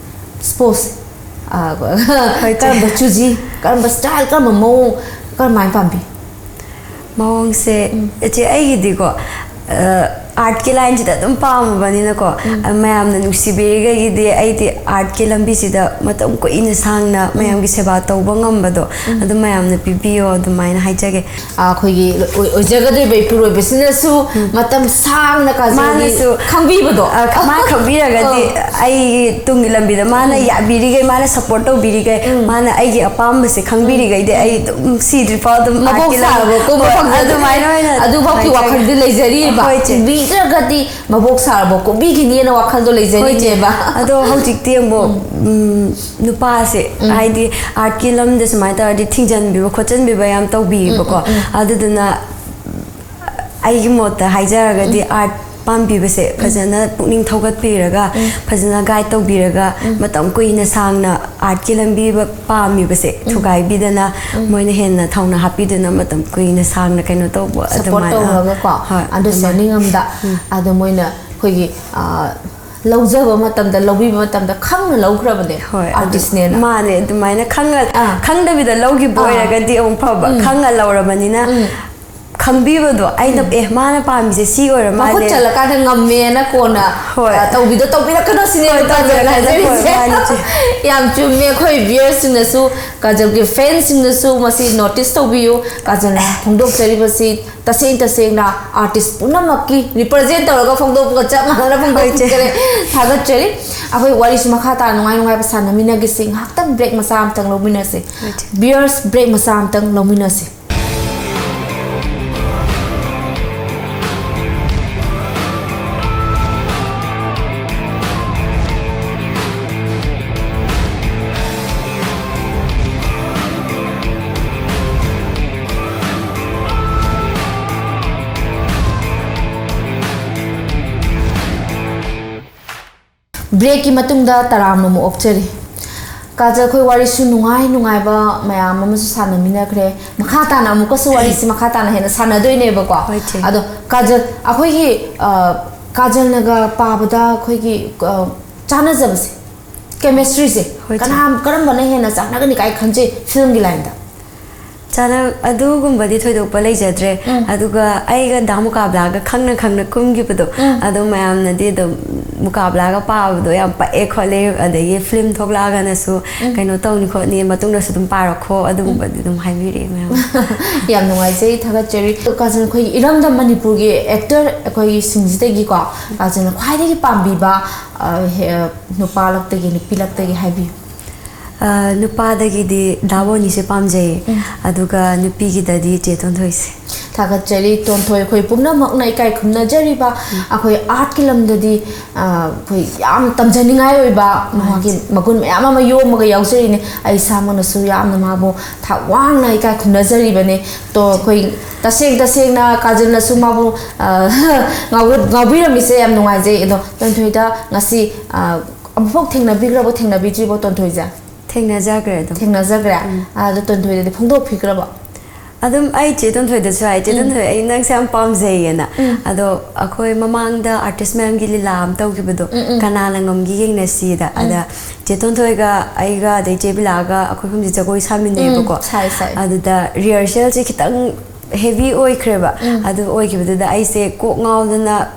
ꯁ꯭ꯄꯣꯁ, ꯑ, ꯍꯣꯏ, ꯆꯦ꯫ ꯀꯔꯝꯕ ꯆꯨꯖꯤ, ꯀꯔꯝꯕ ꯁ꯭ꯇꯥꯏꯜ, ꯀꯔꯝꯕ ꯃꯑꯣꯡ, ꯀꯔꯝꯍꯥꯏꯅ ꯄꯥꯝꯕꯤ? ꯃꯑꯣꯡꯁꯦ, ꯎꯝ꯫ ꯏꯆꯦ, ꯑꯩꯒꯤꯗꯤꯀꯣ, ꯑ, ꯑꯥꯔꯠꯀꯤ ꯂꯥꯏꯟꯁꯤꯗ ꯑꯗꯨꯝ ꯄꯥꯝꯃꯕꯅꯤꯅꯀꯣ, ꯎꯝ꯫ ꯑ, ꯃꯌꯥꯝꯅ ꯅꯨꯡꯁꯤꯕꯤꯔꯤꯈꯩꯒꯤꯗꯤ ꯑꯩꯗꯤ ꯑꯥꯔꯠꯀꯤ ꯂꯝꯕꯤꯁꯤꯗ ꯃꯇꯝ ꯀꯨꯏꯅ ꯁꯥꯡꯅ ꯎꯝ꯫ ꯃꯌꯥꯝꯒꯤ ꯁꯦꯕꯥ ꯇꯧꯕ ꯉꯝꯕꯗꯣ, ꯎꯝ꯫ ꯑꯗꯨ ꯃꯌꯥꯝꯅ ꯄꯤꯕꯤꯌꯣ ꯑꯗꯨꯃꯥꯏꯅ ꯍꯥꯏꯖꯒꯦ꯫ ꯑꯩꯈꯣꯏꯒꯤ ꯑꯣꯏ-, ꯑꯣꯏꯖꯒꯗꯧꯔꯤꯕ ꯏꯄꯨꯔꯣꯏꯕꯁꯤꯅꯁꯨ ꯎꯝ꯫ ꯃꯇꯝ ꯁꯥꯡꯅ ꯀꯥꯖꯜꯒꯤ ꯃꯥꯅꯁꯨ, ꯈꯪꯕꯤꯕꯗꯣ꯫ ꯑ, ꯃꯥ ꯈꯪꯕꯤꯔꯒꯗꯤ ꯑ꯫ ꯑꯩꯒꯤ ꯇꯨꯡꯒꯤ ꯂꯝꯕꯤꯗ ꯃꯥꯅ ꯎꯝ꯫ ꯌꯥꯕꯤꯔꯤꯈꯩ, ꯃꯥꯅ ꯁꯞꯄꯣꯔꯠ ꯇꯧꯕꯤꯔꯤꯈꯩ, ꯎꯝ꯫ ꯃꯥꯅ ꯑꯩꯒꯤ ꯑꯄꯥꯝꯕꯁꯦ ꯈꯪꯕꯤꯔꯤꯈꯩꯗꯤ ꯎꯝ꯫ ꯑꯩ ꯑꯗꯨꯝ ꯁꯤꯗ꯭ꯔꯤꯐꯥꯎ ꯑꯗꯨꯝ ꯃꯕꯣꯛ ꯑꯥꯔꯠꯀꯤ ꯂꯝ-, ꯁꯥꯔꯕ ꯀꯨꯝꯕ ꯍꯣꯏ, ꯐꯪꯖꯗꯣꯏꯅꯤ꯫ ꯑꯗꯨꯃꯥꯏꯅ ꯑꯣꯏꯅ ꯑꯗꯨꯐꯥꯎꯒꯤ ꯍꯥꯏꯖꯒꯦ꯫ ꯋꯥꯈꯜꯗꯤ ꯂꯩꯖꯔꯤꯕ꯫ ꯍꯣꯏ, ꯆꯦ꯫ ꯄꯤꯕꯤꯗ꯭ꯔꯒꯗꯤ ꯃꯕꯣꯛ ꯁꯥꯔꯕ ꯀꯨꯝꯕꯤꯈꯤꯅꯤꯅ ꯋꯥꯈꯜꯗꯣ ꯍꯣꯏ, ꯆꯦ꯫ ꯂꯩꯖꯔꯤꯅꯦꯕ꯫ ꯑꯗꯣ ꯍꯧꯖꯤꯛꯇꯤ ꯑꯃꯨꯛ, ꯎꯝ꯫ ꯎꯝ, ꯅꯨꯄꯥꯁꯦ, ꯎꯝ꯫ ꯍꯥꯏꯗꯤ ꯑꯥꯔꯠꯀꯤ ꯂꯝꯗ ꯁꯨꯃꯥꯏꯅ ꯇꯧꯔꯗꯤ ꯊꯤꯡꯖꯤꯟꯕꯤꯕ ꯈꯣꯠꯆꯤꯟꯕꯤꯕ ꯌꯥꯝ ꯇꯧꯕꯤꯌꯦꯕꯀꯣ꯫ ꯎꯝ, ꯎꯝ, ꯎꯝ꯫ ꯑꯗꯨꯗꯨꯅ ꯑꯩꯒꯤ ꯃꯣꯠꯇ ꯍꯥꯏꯖꯔꯒꯗꯤ ꯎꯝ꯫ ꯑꯥꯔꯠ ꯄꯥꯝꯕꯤꯕꯁꯦ ꯎꯝ꯫ ꯐꯖꯅ ꯄꯨꯛꯅꯤꯡ ꯊꯧꯒꯠꯄꯤꯔꯒ, ꯎꯝ꯫ ꯐꯖꯅ ꯒꯥꯏꯗ ꯇꯧꯕꯤꯔꯒ, ꯎꯝ꯫ ꯃꯇꯝ ꯀꯨꯏꯅ ꯁꯥꯡꯅ ꯑꯥꯔꯠꯀꯤ ꯂꯝꯕꯤ ꯄꯥꯝꯃꯤꯕꯁꯦ ꯎꯝ꯫ ꯊꯨꯒꯥꯏꯕꯤꯗꯅ, ꯎꯝ꯫ ꯃꯣꯏꯅ ꯍꯦꯟꯅ ꯊꯧꯅꯥ ꯍꯥꯞꯄꯤꯗꯅ ꯃꯇꯝ ꯀꯨꯏꯅ ꯁꯥꯡꯅ ꯀꯩꯅꯣ ꯇꯧꯕ ꯁꯞꯄꯣꯔꯠ ꯑꯗꯨꯃꯥꯏꯅ, ꯑꯥ, ꯇꯧꯔꯒꯀꯣ, ꯍꯣꯏ, ꯑꯗꯨꯃꯥꯏꯅ꯫ ꯑꯟꯗꯔꯁ꯭ꯇꯦꯟꯗꯤꯡ ꯑꯃꯗ, ꯎꯝ꯫ ꯑꯗꯣ ꯃꯣꯏꯅ ꯑꯩꯈꯣꯏꯒꯤ, ꯑꯥ, ꯂꯧꯖꯕ ꯃꯇꯝꯗ, ꯂꯧꯕꯤꯕ ꯃꯇꯝꯗ ꯈꯪꯅ ꯂꯧꯈ꯭ꯔꯕꯅꯦ, ꯍꯣꯏ, ꯑꯗꯨ ꯑꯥꯔꯇꯤꯁꯅꯦꯅ꯫ ꯃꯥꯅꯦ, ꯑꯗꯨꯃꯥꯏꯅ ꯈꯪꯉ-, ꯑꯥ꯫ ꯈꯪꯗꯕꯤꯗ ꯂꯧꯈꯤꯕ ꯑꯥ꯫ ꯑꯣꯏꯔꯒꯗꯤ ꯑꯃꯨꯛ ꯐꯕ, ꯎꯝ꯫ ꯈꯪꯉ ꯂꯧꯔꯕꯅꯤꯅ ꯎꯝ꯫ ꯈꯪꯕꯤꯕꯗꯣ, ꯑꯩꯅ, ꯎꯝ꯫ "ꯑꯦ, ꯃꯥꯅ ꯄꯥꯝꯃꯤꯁꯦ ꯁꯤ ꯑꯣꯏꯔ ꯃꯥꯜꯂꯦ"꯫ ꯃꯈꯨꯠ ꯆꯜꯂꯀꯥꯟꯗ ꯉꯝꯃꯦꯅ ꯀꯣꯟꯅ, ꯍꯣꯏ꯫ ꯑ, ꯇꯧꯕꯤꯗꯣ ꯇꯧꯕꯤꯔꯛꯀꯅꯣ ꯁꯤꯅꯦꯕ ꯍꯣꯏ, ꯀꯥꯖꯜꯅ ꯇꯧꯕꯤꯔꯛꯀꯅꯣ, ꯍꯣꯏ, ꯍꯥꯏꯖꯔꯤꯁꯦ꯫ ꯃꯥꯅꯤ, ꯆꯦ꯫ ꯌꯥꯝ ꯆꯨꯝꯃꯦ꯫ ꯑꯩꯈꯣꯏ ꯚ꯭ꯌꯨꯌꯔꯁꯤꯡꯅꯁꯨ, ꯀꯥꯖꯜꯒꯤ ꯐꯦꯟꯁꯤꯡꯅꯁꯨ ꯃꯁꯤ ꯅꯣꯇꯤꯁ ꯇꯧꯕꯤꯌꯨ꯫ ꯀꯥꯖꯜꯅ ꯐꯣꯡꯗꯣꯛꯆꯔꯤꯕꯁꯤ ꯇꯁꯦꯡ ꯇꯁꯦꯡꯅ ꯑꯥꯔꯇꯤꯁ ꯄꯨꯝꯅꯃꯛꯀꯤ ꯔꯤꯄ꯭ꯔꯖꯦꯟ ꯇꯧꯔꯒ ꯐꯣꯡꯗꯣꯛꯄꯒ ꯆꯞ ꯃꯥꯟꯅꯅ ꯍꯣꯏ, ꯆꯦ꯫ ꯐꯣꯡꯗꯣꯛꯆꯔꯤ꯫ ꯊꯥꯒꯠꯆꯔꯤ꯫ ꯑꯩꯈꯣꯏ ꯋꯥꯔꯤꯁꯤ ꯃꯈꯥ ꯇꯥꯅ ꯅꯨꯡꯉꯥꯏ ꯅꯨꯡꯉꯥꯏꯕ ꯁꯥꯟꯅꯃꯤꯟꯅꯈꯤꯁꯤ꯫ ꯉꯥꯏꯍꯥꯛꯇꯪ ꯕ꯭ꯔꯦꯛ ꯃꯆꯥ ꯑꯃꯇꯪ ꯂꯧꯃꯤꯟꯅꯁꯤ꯫ ꯍꯣꯏ, ꯆꯦ꯫ ꯚ꯭ꯌꯨꯌꯔꯁ, ꯕ꯭ꯔꯦꯛ ꯃꯆꯥ ꯑꯃꯇꯪ ꯂꯧꯃꯤꯟꯅꯁꯤ꯫ ꯕ꯭ꯔꯦꯛꯀꯤ ꯃꯇꯨꯡꯗ ꯇꯔꯥꯝꯅ ꯑꯃꯨꯛ ꯑꯣꯛꯆꯔꯤ꯫ ꯀꯥꯖꯜ, ꯑꯩꯈꯣꯏ ꯋꯥꯔꯤꯁꯨ ꯅꯨꯡꯉꯥꯏ ꯅꯨꯡꯉꯥꯏꯕ ꯃꯌꯥꯝ ꯑꯃꯁꯨ ꯁꯥꯟꯅꯃꯤꯟꯅꯈ꯭ꯔꯦ꯫ ꯃꯈꯥ ꯇꯥꯅ ꯑꯃꯨꯛꯀꯁꯨ ꯋꯥꯔꯤꯁꯤ ꯃꯈꯥ ꯇꯥꯅ ꯍꯦꯟꯅ ꯁꯥꯟꯅꯗꯣꯏꯅꯦꯕꯀꯣ꯫ ꯍꯣꯏ, ꯆꯦ꯫ ꯑꯗꯣ ꯀꯥꯖꯜ, ꯑꯩꯈꯣꯏꯒꯤ ꯑ, ꯀꯥꯖꯜꯅꯒ ꯄꯥꯕꯗ ꯑꯩꯈꯣꯏꯒꯤ ꯑ, ꯆꯥꯟꯅꯖꯕꯁꯦ, ꯀꯦꯃꯤꯁꯇ꯭ꯔꯤꯁꯦ ꯍꯣꯏ, ꯆꯦ꯫ ꯀꯅꯥ, ꯀꯔꯝꯕꯅ ꯍꯦꯟꯅ ꯆꯥꯟꯅꯒꯅꯤ ꯀꯥꯏ ꯈꯟꯖꯩ ꯐꯤꯂꯝꯒꯤ ꯂꯥꯏꯟꯗ? ꯆꯥꯅ ꯑꯗꯨꯒꯨꯝꯕꯗꯤ ꯊꯣꯏꯗꯣꯛꯄ ꯂꯩꯖꯗ꯭ꯔꯦ꯫ ꯎꯝ꯫ ꯑꯗꯨꯒ ꯑꯩꯒ ꯗꯥ ꯃꯨꯀꯥꯕꯂꯥꯒ ꯈꯪꯅ ꯈꯪꯅ ꯀꯨꯝꯈꯤꯕꯗꯣ, ꯎꯝ꯫ ꯑꯗꯣ ꯃꯌꯥꯝꯅꯗꯤ ꯑꯗꯨꯝ ꯃꯨꯀꯥꯕꯂꯥꯒ ꯄꯥꯕꯗꯣ ꯌꯥꯝ ꯄꯛꯑꯦ ꯈꯣꯠꯂꯦ, ꯑꯗꯒꯤ ꯐꯤꯂꯝ ꯊꯣꯛꯂꯛꯑꯒꯅꯁꯨ ꯎꯝ꯫ ꯀꯩꯅꯣ ꯇꯧꯅꯤ ꯈꯣꯠꯅꯤ, ꯃꯇꯨꯡꯗꯁꯨ ꯑꯗꯨꯝ ꯄꯥꯔꯛꯈꯣ, ꯑꯗꯨꯒꯨꯝꯕꯗꯤ ꯑꯗꯨꯝ ꯍꯥꯏꯕꯤꯔꯛꯑꯦ ꯃꯌꯥꯝ꯫ ꯌꯥꯝ ꯅꯨꯡꯉꯥꯏꯖꯩ, ꯊꯥꯒꯠꯆꯔꯤ꯫ ꯀꯥꯖꯜ, ꯑꯩꯈꯣꯏꯒꯤ ꯏꯔꯝꯗꯝ ꯃꯅꯤꯄꯨꯔꯒꯤ ꯑꯦꯛꯇꯔ ꯑꯩꯈꯣꯏꯒꯤ ꯁꯤꯡꯁꯤꯗꯒꯤꯀꯣ, ꯀꯥꯖꯜꯅ ꯈ꯭ꯋꯥꯏꯗꯒꯤ ꯄꯥꯝꯕꯤꯕ, ꯑ, ꯍꯦ-, ꯅꯨꯄꯥꯂꯛꯇꯒꯤ, ꯅꯨꯄꯤꯂꯛꯇꯒꯤ ꯍꯥꯏꯕꯤꯌꯨ꯫ ꯑ, ꯅꯨꯄꯥꯗꯒꯤꯗꯤ ꯗꯥ ꯕꯣꯅꯤꯁꯦ ꯄꯥꯝꯖꯩꯌꯦ꯫ ꯎꯝ꯫ ꯑꯗꯨꯒ ꯅꯨꯄꯤꯒꯤꯗꯗꯤ ꯆꯦ ꯇꯣꯟꯊꯣꯏꯁꯦ꯫ ꯊꯥꯒꯠꯆꯔꯤ꯫ ꯇꯣꯟꯊꯣꯏ ꯑꯩꯈꯣꯏ ꯄꯨꯝꯅꯃꯛꯅ ꯏꯀꯥꯏ ꯈꯨꯝꯅꯖꯔꯤꯕ, ꯑꯩꯈꯣꯏ ꯑꯥꯔꯠꯀꯤ ꯂꯝꯗꯗꯤ, ꯑ, ꯑꯩꯈꯣꯏ ꯌꯥꯝ ꯇꯝꯖꯅꯤꯡꯉꯥꯏ ꯑꯣꯏꯕ ꯃꯥꯒꯤ ꯃꯒꯨꯟ ꯃꯌꯥꯝ ꯑꯃ ꯌꯣꯝꯃꯒ ꯌꯥꯎꯖꯔꯤꯅꯦ꯫ ꯑꯩ ꯏꯁꯥꯃꯛꯅꯁꯨ ꯌꯥꯝꯅ ꯃꯥꯕꯨ ꯊꯥꯛ ꯋꯥꯡꯅ ꯏꯀꯥꯏ ꯈꯨꯝꯅꯖꯔꯤꯕꯅꯦ꯫ ꯇꯣ ꯑꯩꯈꯣꯏ ꯇꯁꯦꯡ ꯇꯁꯦꯡꯅ ꯀꯥꯖꯜꯅꯁꯨ ꯃꯥꯕꯨ, ꯑ, ꯉꯥꯎ-, ꯉꯥꯎꯕꯤꯔꯝꯃꯤꯁꯦ ꯌꯥꯝ ꯅꯨꯡꯉꯥꯏꯖꯩ꯫ ꯑꯗꯣ ꯇꯣꯟꯊꯣꯏꯗ ꯉꯁꯤ, ꯑ, ꯑꯃꯨꯛꯐꯥꯎ ꯊꯦꯡꯅꯕꯤꯈ꯭ꯔꯕꯣ, ꯊꯦꯡꯅꯕꯤꯗ꯭ꯔꯤꯕꯣ ꯇꯣꯟꯊꯣꯏꯁꯦ? ꯊꯦꯡꯅꯖꯈ꯭ꯔꯦ ꯑꯗꯨꯝ꯫ ꯊꯦꯡꯅꯖꯈ꯭ꯔꯦ? ꯎꯝ꯫ ꯑꯗꯣ ꯇꯣꯟꯊꯣꯏꯗꯗꯤ ꯐꯣꯡꯗꯣꯛꯄꯤꯈ꯭ꯔꯕꯣ? ꯑꯗꯨꯝ ꯑꯩ ꯆꯦ ꯇꯣꯟꯊꯣꯏꯗꯁꯨ ꯍꯥꯏ, "ꯆꯦ ꯎꯝ꯫ ꯇꯣꯟꯊꯣꯏ, ꯑꯩ ꯅꯪꯁꯦ ꯌꯥꯝ ꯄꯥꯝꯖꯩꯌꯦꯅ"꯫ ꯎꯝ꯫ ꯑꯗꯣ ꯑꯩꯈꯣꯏ ꯃꯃꯥꯡꯗ ꯑꯥꯔꯇꯤꯁ ꯃꯌꯥꯝꯒꯤ ꯂꯤꯂꯥ ꯑꯃ ꯇꯧꯈꯤꯕꯗꯣ, ꯎꯝ, ꯎꯝ꯫ "ꯀꯅꯥꯅ ꯉꯝꯒꯦ ꯌꯦꯡꯅꯁꯤꯗ"꯫ ꯎꯝ꯫ ꯑꯗ ꯆꯦ ꯇꯣꯟꯊꯣꯏꯒ ꯑꯩꯒ ꯑꯗꯩ ꯆꯦ ꯕꯤꯂꯥꯒ ꯑꯩꯈꯣꯏ ꯑꯍꯨꯝꯁꯦ ꯖꯒꯣꯏ ꯁꯥꯃꯤꯟꯅꯩꯌꯦꯕꯀꯣ꯫ ꯎꯝ, ꯁꯥꯏ, ꯁꯥꯏ꯫ ꯑꯗꯨꯗ ꯔꯤꯍꯔꯁꯦꯜꯁꯦ ꯈꯤꯇꯪ ꯍꯦꯚꯤ ꯑꯣꯏꯈ꯭ꯔꯦꯕ꯫ ꯎꯝ꯫ ꯑꯗꯨ ꯑꯣꯏꯈꯤꯕꯗꯨꯗ ꯑꯩꯁꯦ ꯀꯣꯛ ꯉꯥꯎꯗꯅ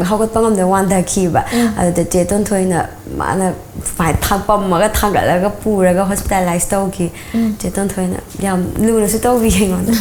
ꯍꯧꯒꯠꯄ ꯉꯝꯗꯅ ꯋꯥꯟꯊꯈꯤꯕ꯫ ꯎꯝ꯫ ꯑꯗꯨꯗ ꯆꯦ ꯇꯣꯟꯊꯣꯏꯅ ꯃꯥꯅ ꯁꯨꯃꯥꯏꯅ ꯊꯥꯡ ꯄꯝꯃꯒ ꯊꯥꯡꯒꯠꯂꯒ ꯄꯨꯔꯒ ꯍꯣꯁꯄꯤꯇꯥꯂꯥꯏꯁ ꯇꯧꯈꯤ꯫ ꯎꯝ꯫ ꯆꯦ ꯇꯣꯟꯊꯣꯏꯅ ꯌꯥꯝ ꯂꯨꯅꯁꯨ ꯇꯧꯕꯤ ꯑꯩꯉꯣꯟꯗ꯫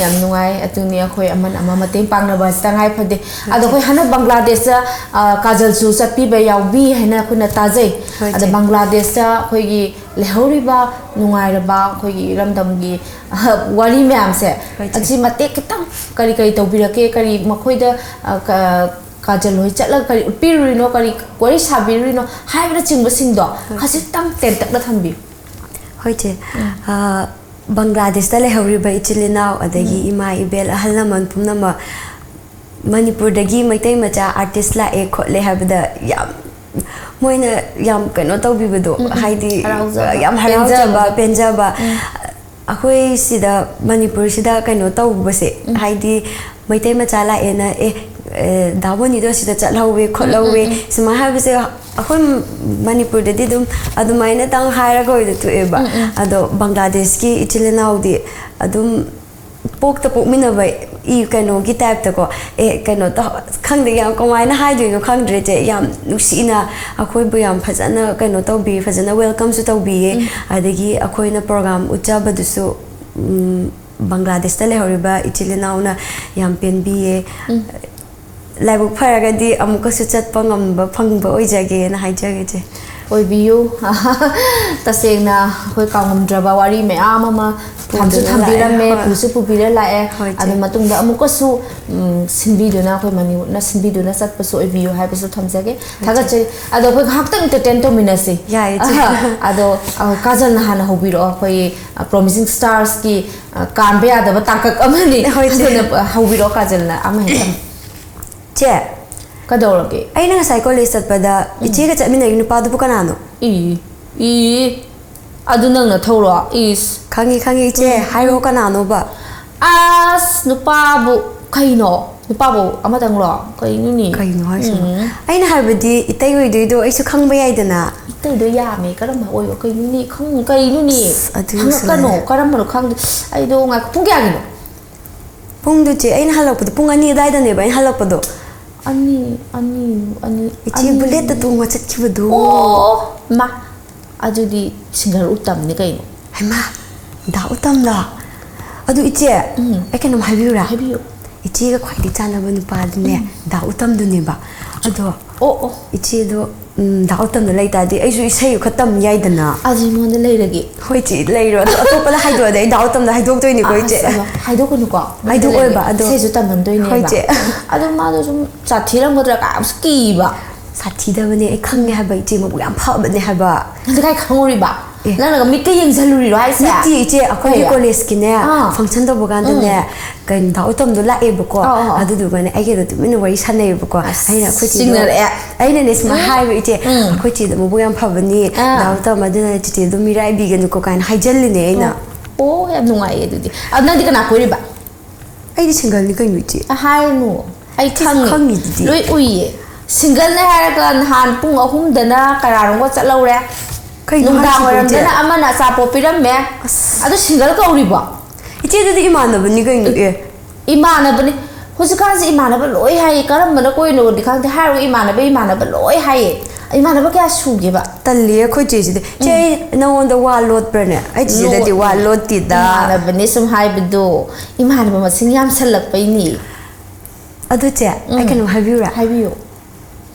ꯌꯥꯝ ꯅꯨꯡꯉꯥꯏ꯫ ꯑꯗꯨꯅꯤ, ꯑꯩꯈꯣꯏ ꯑꯃꯅ ꯑꯃ ꯃꯇꯦꯡ ꯄꯥꯡꯅꯕ ꯑꯁꯤ ꯇꯉꯥꯏ ꯐꯗꯦ꯫ ꯑꯗꯣ ꯑꯩꯈꯣꯏ ꯍꯟꯗꯛ ꯕꯪꯒ꯭ꯂꯥꯗꯦꯁꯇ, ꯑ, ꯀꯥꯖꯜꯁꯨ ꯆꯠꯄꯤꯕ ꯌꯥꯎꯕꯤ ꯍꯥꯏꯅ ꯑꯩꯈꯣꯏꯅ ꯇꯥꯖꯩ꯫ ꯍꯣꯏ, ꯑꯗ ꯆꯦ꯫ ꯕꯪꯒ꯭ꯂꯥꯗꯦꯁꯇ ꯑꯩꯈꯣꯏꯒꯤ ꯂꯩꯍꯧꯔꯤꯕ ꯅꯨꯡꯉꯥꯏꯔꯕ ꯑꯩꯈꯣꯏꯒꯤ ꯏꯔꯝꯗꯝꯒꯤ, ꯑ, ꯋꯥꯔꯤ ꯃꯌꯥꯝꯁꯦ, ꯍꯣꯏ, ꯆꯦ꯫ ꯑꯁꯤ ꯃꯇꯦꯛ ꯈꯤꯇꯪ ꯀꯔꯤ ꯀꯔꯤ ꯇꯧꯕꯤꯔꯛꯀꯦ, ꯀꯔꯤ ꯃꯈꯣꯏꯗ, ꯑ, ꯀ-, ꯀꯥꯖꯜ ꯍꯣꯏ ꯆꯠꯂꯒ ꯀꯔꯤ ꯎꯠꯄꯤꯔꯨꯔꯤꯅꯣ, ꯀꯔꯤ ꯋꯥꯔꯤ ꯁꯥꯕꯤꯔꯨꯔꯤꯅꯣ ꯍꯥꯏꯕꯅꯆꯤꯡꯕꯁꯤꯡꯗꯣ ꯍꯣꯏ, ꯆꯦ꯫ ꯈꯖꯤꯛꯇꯪ ꯇꯦꯟꯇꯛꯅ ꯊꯝꯕꯤꯌꯨ꯫ ꯍꯣꯏ, ꯆꯦ꯫ ꯎꯝ꯫ ꯑ, ꯕꯪꯒ꯭ꯂꯥꯗꯦꯁꯇ ꯂꯩꯍꯧꯔꯤꯕ ꯏꯆꯤꯜ ꯏꯅꯥꯎ, ꯑꯗꯒꯤ ꯎꯝ꯫ ꯏꯃꯥ ꯏꯕꯦꯜ, ꯑꯍꯜ ꯂꯃꯟ ꯄꯨꯝꯅꯃꯛ, ꯃꯅꯤꯄꯨꯔꯗꯒꯤ ꯃꯩꯇꯩ ꯃꯆꯥ ꯑꯥꯔꯇꯤꯁ ꯂꯥꯛꯑꯦ ꯈꯣꯠꯂꯦ ꯍꯥꯏꯕꯗ ꯌꯥꯝ ꯃꯣꯏꯅ ꯌꯥꯝ ꯀꯩꯅꯣ ꯇꯧꯕꯤꯕꯗꯣ, ꯎꯝ, ꯎꯝ꯫ ꯍꯥꯏꯗꯤ, ꯍꯔꯥꯎꯖꯕ, ꯌꯥꯝ ꯍꯔꯥꯎꯖꯕ, ꯄꯦꯟꯖꯕꯗꯣ꯫ ꯄꯦꯟꯖꯕ꯫ ꯎꯝ꯫ ꯑꯩꯈꯣꯏ ꯁꯤꯗ, ꯃꯅꯤꯄꯨꯔꯁꯤꯗ ꯀꯩꯅꯣ ꯇꯧꯕꯁꯦ, ꯎꯝ꯫ ꯍꯥꯏꯗꯤ, ꯃꯩꯇꯩ ꯃꯆꯥ ꯂꯥꯛꯑꯦꯅ, "ꯑꯦ, ꯑꯦ, ꯗꯥ ꯕꯣꯅꯤꯗꯣ ꯁꯤꯗ ꯆꯠꯍꯧꯋꯦ, ꯎꯝ, ꯎꯝ, ꯈꯣꯠꯍꯧꯋꯦ", ꯎꯝ꯫ ꯁꯨꯃꯥꯏꯅ ꯍꯥꯏꯕꯁꯦ ꯑꯩꯈꯣꯏ ꯃꯅꯤꯄꯨꯔꯗꯗꯤ ꯑꯗꯨꯝ ꯑꯗꯨꯃꯥꯏꯅꯇꯪ ꯍꯥꯏꯔꯒ ꯑꯣꯏꯅ ꯊꯣꯛꯑꯦꯕ꯫ ꯎꯝ, ꯎꯝ꯫ ꯑꯗꯣ ꯕꯪꯒ꯭ꯂꯥꯗꯦꯁꯀꯤ ꯏꯆꯤꯜ ꯏꯅꯥꯎꯗꯤ ꯑꯗꯨꯝ ꯄꯣꯛꯇ ꯄꯣꯛꯃꯤꯟꯅꯕ ꯏ-, ꯀꯩꯅꯣꯒꯤ ꯇꯥꯏꯞꯇꯀꯣ, ꯑꯦ, ꯀꯩꯅꯣ ꯇꯧ-, ꯈꯪꯗꯦ, ꯌꯥꯝ ꯀꯃꯥꯏꯅ ꯍꯥꯏꯗꯣꯏꯅꯣ ꯈꯪꯗ꯭ꯔꯦ ꯆꯦ, ꯌꯥꯝ ꯅꯨꯡꯁꯤꯅ ꯑꯩꯈꯣꯏꯕꯨ ꯌꯥꯝ ꯐꯖꯅ ꯀꯩꯅꯣ ꯇꯧꯕꯤ, ꯐꯖꯅ welcomeꯁꯨ ꯇꯧꯕꯤꯌꯦ꯫ ꯎꯝ꯫ ꯑꯗꯒꯤ ꯑꯩꯈꯣꯏꯅ program ꯎꯠꯆꯕꯗꯨꯁꯨ, ꯎꯝ, ꯕꯪꯒ꯭ꯂꯥꯗꯦꯁꯇ ꯂꯩꯍꯧꯔꯤꯕ ꯏꯆꯤꯜ ꯏꯅꯥꯎꯅ ꯌꯥꯝ ꯄꯦꯟꯕꯤꯌꯦ꯫ ꯎꯝ꯫ ꯂꯥꯏꯕꯛ ꯐꯔꯒꯗꯤ ꯑꯃꯨꯛꯀꯁꯨ ꯆꯠꯄ ꯉꯝꯕ ꯐꯪꯕ ꯑꯣꯏꯖꯒꯦꯅ ꯍꯥꯏꯖꯒꯦ ꯆꯦ꯫ ꯑꯣꯏꯕꯤꯌꯨ꯫ ꯇꯁꯦꯡꯅ ꯑꯩꯈꯣꯏ ꯀꯥꯎꯉꯝꯗ꯭ꯔꯕ ꯋꯥꯔꯤ ꯃꯌꯥꯝ ꯑꯃ ꯊꯝꯁꯨ ꯄꯨꯗꯨꯅ ꯂꯥꯛꯑꯦ꯫ ꯊꯝꯕꯤꯔꯝꯃꯦ, ꯍꯣꯏ꯫ ꯄꯨꯁꯨ ꯄꯨꯕꯤꯔ ꯂꯥꯛꯑꯦ꯫ ꯍꯣꯏ, ꯆꯦ꯫ ꯑꯗꯨ ꯃꯇꯨꯡꯗ ꯑꯃꯨꯛꯀꯁꯨ, ꯎꯝ, ꯁꯤꯟꯕꯤꯗꯨꯅ, ꯑꯩꯈꯣꯏ ꯃꯅꯤꯄꯨꯔꯅ ꯁꯤꯟꯕꯤꯗꯨꯅ ꯆꯠꯄꯁꯨ ꯑꯣꯏꯕꯤꯌꯨ ꯍꯥꯏꯕꯁꯨ ꯊꯝꯖꯒꯦ꯫ ꯍꯣꯏ, ꯆꯦ꯫ ꯊꯥꯒꯠꯆꯔꯤ꯫ ꯑꯗꯣ ꯑꯩꯈꯣꯏ ꯉꯥꯏꯍꯥꯛꯇꯪ entertain ꯇꯧꯃꯤꯟꯅꯁꯤ꯫ ꯌꯥꯏꯌꯦ, ꯆꯦ꯫ ꯑꯍ, ꯑꯗꯣ, ꯑ, ꯀꯥꯖꯜꯅ ꯍꯥꯟꯅ ꯍꯧꯕꯤꯔꯛꯑꯣ꯫ ꯑꯩꯈꯣꯏ, ꯑ, Promising Starsꯀꯤ, ꯑ, ꯀꯥꯟꯕ ꯌꯥꯗꯕ ꯇꯥꯡꯀꯛ ꯑꯃꯅꯤ꯫ ꯍꯣꯏ, ꯆꯦ꯫ ꯑꯗꯨꯅ, ꯑ, ꯍꯧꯕꯤꯔꯛꯑꯣ ꯀꯥꯖꯜꯅ ꯑꯃ ꯍꯦꯛꯇ꯫ ꯆꯦ꯫ ꯀꯩꯗꯧꯔꯒꯦ? ꯑꯩꯅ ꯉꯁꯥꯏ college ꯆꯠꯄꯗ ꯎꯝ꯫ ꯏꯆꯦꯒ ꯆꯠꯃꯤꯟꯅꯔꯤ ꯅꯨꯄꯥꯗꯨꯕꯨ ꯀꯅꯥꯅꯣ? ꯏ, ꯏ, ꯑꯗꯨ ꯅꯪ ꯅꯊꯧꯔꯣ? ꯏꯁ꯫ ꯈꯪꯉꯤ, ꯈꯪꯉꯤ, ꯏꯆꯦ꯫ ꯎꯝ, ꯍꯥꯏꯔꯛꯑꯣ, ꯎꯝ꯫ ꯀꯅꯥꯅꯣꯕ? ꯑꯁ, ꯅꯨꯄꯥꯕꯨ ꯀꯩꯅꯣ? ꯅꯨꯄꯥꯕꯨ ꯑꯃꯇꯪꯂꯣ? ꯀꯩꯅꯣꯅꯦ? ꯀꯩꯅꯣ ꯍꯥꯏꯁꯤꯕꯣ? ꯎꯝ꯫ ꯑꯩꯅ ꯍꯥꯏꯕꯗꯤ ꯏꯇꯩ ꯑꯣꯏꯗꯣꯏꯗꯣ ꯑꯩꯁꯨ ꯈꯪꯕ ꯌꯥꯏꯗꯅ꯫ ꯏꯇꯩꯗꯣ ꯌꯥꯝꯃꯦ꯫ ꯀꯔꯝꯕ ꯑꯣꯏꯕ? ꯀꯩꯅꯣꯅꯦ? ꯈꯪ-, ꯀꯩꯅꯣꯅꯦ? ꯑꯁ, ꯑꯗꯨ ꯍꯪꯉꯛꯀꯅꯣ꯫ ꯌꯧꯁꯜꯂꯛꯑꯦ꯫ ꯀꯔꯝꯕꯅꯣ ꯈꯪꯗꯦ꯫ ꯑꯩꯗꯣ ꯉꯥꯏꯈꯣ, ꯄꯨꯡ ꯀꯌꯥꯒꯤꯅꯣ? ꯄꯨꯡꯗꯨ ꯆꯦ, ꯑꯩꯅ ꯍꯜꯂꯛꯄꯗꯣ ꯄꯨꯡ ꯑꯅꯤ ꯑꯗꯨꯋꯥꯏꯗꯅꯦꯕ ꯑꯩꯅ ꯍꯜꯂꯛꯄꯗꯣ꯫ ꯑꯅꯤ, ꯑꯅꯤ, ꯑꯅꯤ, ꯏꯆꯦ ꯑꯅꯤ꯫ Bulletꯇ ꯇꯣꯡꯉ ꯆꯠꯈꯤꯕꯗꯣ꯫ ꯑꯣ, ꯃꯥ, ꯑꯗꯨꯗꯤ singer ꯎꯇꯝꯅꯤ ꯀꯩꯅꯣ꯫ ꯍꯩꯃꯥ, ꯗꯥ ꯎꯇꯝꯂꯣ? ꯑꯗꯨ ꯏꯆꯦ, ꯎꯝ꯫ ꯑꯩ ꯀꯩꯅꯣꯝ ꯍꯥꯏꯕꯤꯌꯨꯔꯥ? ꯍꯥꯏꯕꯤꯌꯨ꯫ ꯏꯆꯦꯒ ꯈ꯭ꯋꯥꯏꯗꯒꯤ ꯆꯥꯟꯅꯕ ꯅꯨꯄꯥꯗꯨꯅꯦ, ꯎꯝ꯫ ꯗꯥ ꯎꯇꯝꯗꯨꯅꯦꯕ꯫ ꯑꯗꯣ ꯑꯣ, ꯑꯣ꯫ ꯏꯆꯦꯗꯣ, ꯎꯝ, ꯗꯥ ꯎꯇꯝꯗ ꯂꯩ ꯇꯥꯔꯗꯤ ꯑꯩꯁꯨ ꯏꯁꯩ ꯈꯔ ꯇꯝ ꯌꯥꯏꯗꯅ꯫ ꯑꯗꯨ ꯑꯩꯉꯣꯟꯗ ꯂꯩꯔꯒꯦ꯫ ꯍꯣꯏ ꯆꯦ, ꯂꯩꯔꯣ꯫ ꯑꯗꯣ ꯑꯇꯣꯞꯄꯗ ꯍꯥꯏꯗꯣꯛꯑꯗꯤ ꯑꯩ ꯗꯥ ꯎꯇꯝꯗ ꯍꯥꯏꯗꯣꯛꯇꯣꯏꯅꯤꯀꯣ, ꯑꯁ, ꯏꯆꯦ꯫ ꯑꯗꯣ ꯍꯥꯏꯗꯣꯛꯀꯅꯨꯀꯣ꯫ ꯍꯥꯏꯗꯣꯛꯑꯣꯏꯕ, ꯑꯗꯣ ꯏꯁꯩꯁꯨ ꯇꯝꯍꯟꯗꯣꯏꯅꯦꯕ꯫ ꯍꯣꯏ ꯆꯦ꯫ ꯑꯗꯣ ꯃꯥꯗꯣ ꯁꯨꯝ ꯁꯥꯊꯤꯔꯝꯒꯗ꯭ꯔꯥ ꯀꯥꯏ ꯑꯃꯨꯛꯁꯨ ꯀꯤꯕ꯫ ꯁꯥꯊꯤꯗꯕꯅꯦ, ꯑꯩ ꯈꯪꯉꯦ ꯍꯥꯏꯕ, ꯏꯆꯦ ꯃꯕꯨꯛ ꯌꯥꯝ ꯐꯕꯅꯦ ꯍꯥꯏꯕ꯫ ꯅꯪꯗꯤ ꯀꯥꯏ ꯈꯪꯉꯨꯔꯤꯕ? ꯅꯪꯅꯒ ꯃꯤꯠꯀ ꯌꯦꯡꯁꯤꯜꯂꯨꯔꯤꯔꯣ ꯍꯥꯏꯁꯦ? ꯅꯠꯇꯦ ꯏꯆꯦ, ꯑꯩꯈꯣꯏꯒꯤ ꯀꯩ? ꯀꯣꯂꯦꯖꯀꯤꯅꯦ ꯑꯥ. ꯐꯪꯁꯟ ꯇꯧꯕ ꯀꯥꯟꯗꯅꯦ, ꯀꯩꯅꯣ, ꯗꯥ ꯎꯇꯝꯗꯣ ꯂꯥꯛꯑꯦꯕꯀꯣ꯫ ꯑꯥ, ꯑꯥ, ꯑꯥ. ꯑꯗꯨꯗꯨꯒꯅꯦ ꯑꯩꯒꯤꯗ ꯇꯨꯃꯤꯟꯅ ꯋꯥꯔꯤ ꯁꯥꯟꯅꯩꯌꯦꯕꯀꯣ꯫ ꯑꯩꯅ ꯑꯩꯈꯣꯏ ꯆꯦꯗꯣ, ꯆꯤꯡꯅꯔꯛꯑꯦ. ꯑꯩꯅꯅꯦ ꯁꯨꯃꯥꯏꯅ ꯍꯥꯏꯕ, "ꯏꯆꯦ, ꯑꯩꯈꯣꯏ ꯆꯦꯗꯣ ꯃꯕꯨꯛ ꯌꯥꯝ ꯐꯕꯅꯤ, ꯑꯥ. ꯗꯥ ꯎꯇꯝ, ꯑꯗꯨꯅ ꯆꯦꯆꯦꯗꯣ ꯃꯤꯔꯥꯏꯕꯤꯒꯅꯨꯀꯣ" ꯀꯥꯏꯅ ꯍꯥꯏꯖꯜꯂꯤꯅꯦ ꯑꯩꯅ꯫ ꯑꯣ, ꯌꯥꯝ ꯅꯨꯡꯉꯥꯏꯌꯦ ꯑꯗꯨꯗꯤ꯫ ꯑ, ꯅꯪꯗꯤ ꯀꯅꯥ ꯀꯣꯏꯔꯤꯕ? ꯑꯩꯗꯤ ꯁꯤꯡꯒꯜꯅꯤ ꯀꯩꯅꯣ ꯏꯆꯦ꯫ ꯑ, ꯍꯥꯏꯔꯅꯨ꯫ ꯑꯩ ꯏꯆꯦꯁꯨ ꯈꯪꯉꯤ꯫ ꯈꯪꯉꯤꯗꯨꯗꯤ꯫ ꯂꯣꯏ ꯎꯏꯌꯦ꯫ ꯁꯤꯡꯒꯜꯅꯦ ꯍꯥꯏꯔꯒ ꯅꯍꯥꯟ ꯄꯨꯡ ꯑꯍꯨꯝꯗꯅ ꯀꯅꯥꯔꯣꯝꯒ ꯆꯠꯍꯧꯔꯦ꯫ ꯀꯩꯅꯣ ꯅꯨꯡꯗꯥꯡ ꯍꯥꯏꯁꯤꯕꯨ ꯏꯆꯦ? ꯋꯥꯏꯔꯝꯗꯅ ꯑꯃꯅ ꯑꯆꯥꯄꯣꯠ ꯄꯤꯔꯝꯃꯦ꯫ ꯑꯁ꯫ ꯑꯗꯨ ꯁꯤꯡꯒꯜ ꯀꯧꯔꯤꯕꯣ? ꯏꯆꯦ, ꯑꯗꯨꯗꯤ ꯏꯃꯥꯟꯅꯕꯅꯤ ꯀꯩꯅꯣ, ꯑꯦ꯫ ꯏꯃꯥꯟꯅꯕꯅꯤ꯫ ꯍꯧꯖꯤꯛꯀꯥꯟꯁꯦ ꯏꯃꯥꯟꯅꯕ ꯂꯣꯏ ꯍꯥꯏꯌꯦ꯫ ꯀꯔꯝꯕꯅ ꯀꯣꯏꯅꯣꯗꯤ ꯈꯪꯗꯦ, ꯍꯥꯏꯔꯨ, ꯏꯃꯥꯟꯅꯕ, ꯏꯃꯥꯟꯅꯕ ꯂꯣꯏ ꯍꯥꯏꯌꯦ꯫ ꯏꯃꯥꯟꯅꯕ ꯀꯌꯥ ꯁꯨꯒꯦꯕ? ꯇꯜꯂꯤꯌꯦ ꯑꯩꯈꯣꯏ ꯆꯦꯁꯤꯗꯤ꯫ "ꯆꯦ, ꯑꯩ ꯅꯉꯣꯟꯗ ꯋꯥ ꯂꯣꯠꯄ꯭ꯔꯅꯦ?" ꯑꯩ ꯆꯦꯆꯦꯗꯗꯤ ꯋꯥ ꯂꯣꯠꯇꯦꯗ꯫ ꯏꯃꯥꯟꯅꯕꯅꯤ ꯁꯨꯝ ꯍꯥꯏꯕꯗꯣ, ꯏꯃꯥꯟꯅꯕ ꯃꯁꯤꯡ ꯌꯥꯝꯁꯜꯂꯛꯄꯩꯅꯤ꯫ ꯑꯗꯨ ꯆꯦ, ꯑꯩ ꯀꯩꯅꯣꯝ ꯍꯥꯏꯕꯤꯌꯨꯔꯥ? ꯍꯥꯏꯕꯤꯌꯨ꯫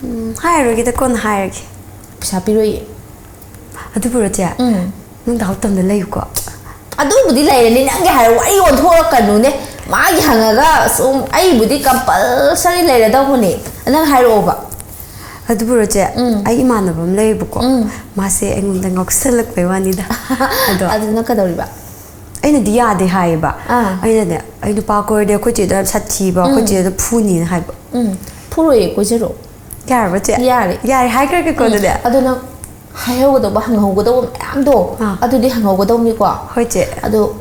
ꯎꯝ, ꯍꯥꯏꯔꯔꯣꯏꯒꯦꯗ, ꯀꯣꯟꯅ ꯍꯥꯏꯔꯒꯦ꯫ ꯄꯩꯁꯥ ꯄꯤꯔꯣꯏꯌꯦ꯫ ꯑꯗꯨꯕꯨꯔꯣ ꯆꯦ, ꯎꯝ꯫ ꯅꯪ ꯗꯥ ꯎꯇꯝꯗ ꯂꯩꯌꯨꯀꯣ꯫ ꯑꯗꯨꯕꯨꯗꯤ ꯂꯩꯔꯅꯤ, ꯅꯪꯒꯤ ꯍꯥꯏꯔ ꯋꯥꯔꯤ ꯑꯣꯟꯊꯣꯛꯂꯛꯀꯅꯨꯅꯦ꯫ ꯃꯥꯒꯤ ꯍꯪꯉꯒ ꯁꯨꯝ ꯑꯩꯕꯨꯗꯤ ꯀꯝꯄꯜꯁꯔꯤ ꯂꯩꯔꯗꯧꯕꯅꯤ꯫ ꯅꯪ ꯍꯥꯏꯔꯛꯑꯣꯕ꯫ ꯑꯗꯨꯕꯨꯔꯣ ꯆꯦ, ꯎꯝ. ꯑꯩ ꯏꯃꯥꯟꯅꯕ ꯑꯃ ꯂꯩꯌꯦꯕꯀꯣ꯫ ꯎꯝ. ꯃꯥꯁꯦ ꯑꯩꯉꯣꯟꯗ ꯉꯥꯎꯁꯜꯂꯛꯄꯩ ꯋꯥꯅꯤꯗ꯫ ꯑꯗꯣ ꯑꯗꯨꯅ ꯀꯩꯗꯧꯔꯤꯕ? ꯑꯩꯅꯗꯤ ꯌꯥꯗꯦ ꯍꯥꯏꯌꯦꯕ꯫ ꯑꯥ. ꯑꯩꯅꯅꯦ, "ꯑꯩ ꯅꯨꯄꯥ ꯀꯣꯏꯔꯗꯤ ꯑꯩꯈꯣꯏ ꯆꯦꯗꯣ ꯌꯥꯝ ꯁꯥꯊꯤꯕ, ꯑꯩꯈꯣꯏ ꯆꯦꯗꯣ ꯐꯨꯅꯤꯅ" ꯍꯥꯏꯕ꯫ ꯎꯝ. ꯐꯨꯔꯣꯏꯌꯦ, ꯀꯣꯏꯖꯔꯣ꯫ ꯌꯥꯔꯕ ꯆꯦ? ꯌꯥꯔꯦ꯫ ꯌꯥꯔꯦ ꯍꯥꯏꯈ꯭ꯔꯒꯦꯀꯣ ꯑꯗꯨꯗꯤ꯫ ꯑꯗꯣ ꯅꯪ ꯍꯥꯏꯍꯧꯒꯗꯧꯕ, ꯍꯪꯍꯧꯒꯗꯧꯕ ꯃꯌꯥꯝꯗꯣ, ꯑꯥ. ꯑꯗꯨꯗꯤ ꯍꯪꯍꯧꯒꯗꯧꯅꯤꯀꯣ꯫ ꯍꯣꯏ ꯆꯦ꯫ ꯑꯗꯣ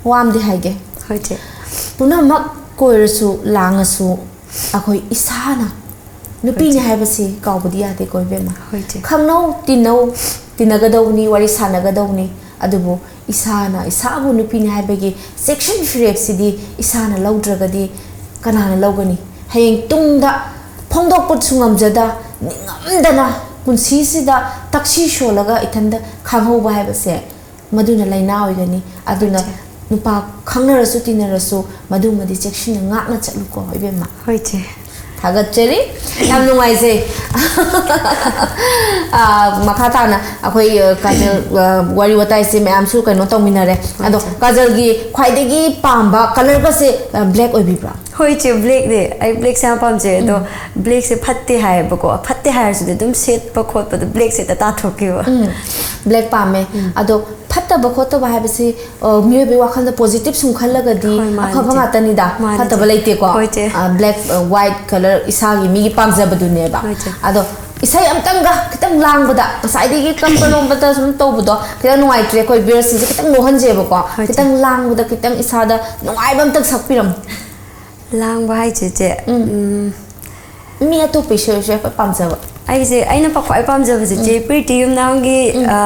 ꯋꯥ ꯑꯃꯗꯤ ꯍꯥꯏꯒꯦ꯫ ꯍꯣꯏ ꯆꯦ꯫ ꯄꯨꯝꯅꯃꯛ ꯀꯣꯏꯔꯁꯨ ꯂꯥꯡꯉꯁꯨ ꯑꯩꯈꯣꯏ ꯏꯁꯥꯅ ꯅꯨꯄꯤꯅꯤ ꯍꯥꯏꯕꯁꯤ ꯀꯥꯎꯕꯗꯤ ꯌꯥꯗꯦꯀꯣ ꯏꯕꯦꯝꯃ꯫ ꯍꯣꯏ ꯆꯦ꯫ ꯈꯪꯅꯧ ꯇꯤꯟꯅꯧ, ꯇꯤꯟꯅꯒꯗꯧꯕꯅꯤ, ꯋꯥꯔꯤ ꯁꯥꯟꯅꯒꯗꯧꯕꯅꯤ꯫ ꯑꯗꯨꯕꯨ ꯏꯁꯥꯅ ꯏꯁꯥꯕꯨ ꯅꯨꯄꯤꯅꯤ ꯍꯥꯏꯕꯒꯤ ꯆꯦꯛꯁꯤꯟ ꯐꯤꯔꯦꯞꯁꯤꯗꯤ ꯏꯁꯥꯅ ꯂꯧꯗ꯭ꯔꯒꯗꯤ ꯀꯅꯥꯅ ꯂꯧꯒꯅꯤ? ꯍꯌꯦꯡ ꯇꯨꯡꯗ ꯐꯣꯡꯗꯣꯛꯄꯁꯨ ꯉꯝꯖꯗ, ꯅꯤꯡꯉꯝꯗꯅ ꯄꯨꯟꯁꯤꯁꯤꯗ ꯇꯛꯁꯤ ꯁꯣꯜꯂꯒ ꯏꯊꯟꯗ ꯈꯥꯡꯍꯧꯕ ꯍꯥꯏꯕꯁꯦ ꯃꯗꯨꯅ ꯂꯥꯏꯅꯥ ꯑꯣꯏꯒꯅꯤ꯫ ꯑꯗꯨꯅ ꯅꯨꯄꯥ ꯈꯪꯅꯔꯁꯨ ꯇꯤꯟꯅꯔꯁꯨ ꯃꯗꯨꯃꯗꯤ ꯆꯦꯛꯁꯤꯟꯅ ꯉꯥꯛꯅ ꯆꯠꯂꯨꯀꯣ ꯏꯕꯦꯝꯃ꯫ ꯍꯣꯏ ꯆꯦ꯫ ꯊꯥꯒꯠꯆꯔꯤ꯫ ꯌꯥꯝ ꯅꯨꯡꯉꯥꯏꯖꯩ꯫ ꯑ, ꯃꯈꯥ ꯇꯥꯅ ꯑꯩꯈꯣꯏ, ꯑ, ꯀꯥꯖꯜ, ꯑ, ꯋꯥꯔꯤ ꯋꯥꯇꯥꯏꯁꯦ ꯃꯌꯥꯝꯁꯨ ꯀꯩꯅꯣ ꯇꯧꯃꯤꯟꯅꯔꯦ꯫ ꯑꯗꯣ ꯀꯥꯖꯜꯒꯤ ꯈ꯭ꯋꯥꯏꯗꯒꯤ ꯄꯥꯝꯕ ꯀꯂꯔꯒꯁꯦ, ꯑ, ꯕ꯭ꯂꯦꯛ ꯑꯣꯏꯕꯤꯕ꯭ꯔꯥ? ꯍꯣꯏ ꯏꯆꯦ, ꯕ꯭ꯂꯦꯛꯅꯦ꯫ ꯑꯩ ꯕ꯭ꯂꯦꯛꯁꯦ ꯌꯥꯝ ꯄꯥꯝꯖꯩ꯫ ꯑꯗꯣ ꯕ꯭ꯂꯦꯛꯁꯦ ꯐꯠꯇꯦ ꯍꯥꯏꯌꯦꯕꯀꯣ, ꯐꯠꯇꯦ ꯍꯥꯏꯔꯁꯨꯅꯦ, ꯑꯗꯨꯝ ꯁꯦꯠꯄ ꯈꯣꯠꯄꯗ ꯕ꯭ꯂꯦꯛꯁꯦ ꯍꯦꯛꯇ ꯇꯥꯊꯣꯛꯈꯤꯕ꯫ ꯎꯝ, ꯕ꯭ꯂꯦꯛ ꯄꯥꯝꯃꯦ꯫ ꯑꯗꯣ ꯐꯠꯇꯕ ꯈꯣꯠꯇꯕ ꯍꯥꯏꯕꯁꯤ, ꯑ, ꯃꯤꯑꯣꯏꯕꯒꯤ ꯋꯥꯈꯜꯗ ꯄꯣꯖꯤꯇꯤꯚ ꯁꯨꯝ ꯈꯜꯂꯒꯗꯤ ꯍꯣꯏ, ꯃꯥꯅꯤ ꯑꯐꯕ ꯏꯆꯦ꯫ ꯉꯥꯛꯇꯅꯤꯗ꯫ ꯃꯥꯅꯤ ꯐꯠꯇꯕ ꯏꯆꯦ꯫ ꯂꯩꯇꯦꯀꯣ꯫ ꯍꯣꯏ ꯏꯆꯦ꯫ ꯑ, ꯕ꯭ꯂꯦꯛ, ꯑ, ꯋꯥꯏꯠ ꯀꯂꯔ ꯏꯁꯥꯒꯤ ꯃꯤꯒꯤ ꯄꯥꯝꯖꯕꯗꯨꯅꯦꯕ꯫ ꯍꯣꯏ ꯏꯆꯦ꯫ ꯑꯗꯣ ꯏꯁꯩ ꯑꯝꯇꯪꯒ ꯈꯤꯇꯪ ꯂꯥꯡꯕꯗ, ꯉꯁꯥꯏꯗꯒꯤ ꯀꯝꯕ ꯂꯣꯝꯕꯗ ꯁꯨꯝ ꯇꯧꯕꯗꯣ ꯈꯤꯇꯪ ꯅꯨꯡꯉꯥꯏꯇ꯭ꯔꯦ꯫ ꯑꯩꯈꯣꯏ ꯚꯤꯌꯔꯁꯤꯡꯁꯦ ꯈꯤꯇꯪ ꯅꯣꯛꯍꯟꯁꯦꯕꯀꯣ꯫ ꯍꯣꯏ ꯏꯆꯦ꯫ ꯈꯤꯇꯪ ꯂꯥꯡꯕꯗ ꯈꯤꯇꯪ ꯏꯁꯥꯗ ꯅꯨꯡꯉꯥꯏꯕ ꯑꯝꯇꯪ ꯁꯛꯄꯤꯔꯝꯃꯨ꯫ ꯂꯥꯡꯕ ꯍꯥꯏꯁꯦ ꯏꯆꯦ, ꯎꯝ, ꯃꯤ ꯑꯇꯣꯞꯄ ꯏꯁꯩ ꯑꯣꯏꯔꯁꯨ ꯌꯥꯏ, ꯈ꯭ꯋꯥꯏ ꯄꯥꯝꯖꯕ꯫ ꯑꯩꯁꯦ, ꯑꯩꯅ ꯄ-, ꯈ꯭ꯋꯥꯏ ꯄꯥꯝꯖꯕꯁꯦ ꯏꯆꯦ ꯄ꯭ꯔꯤꯇꯤ ꯌꯨꯝꯅꯥꯝꯒꯤ, ꯑ,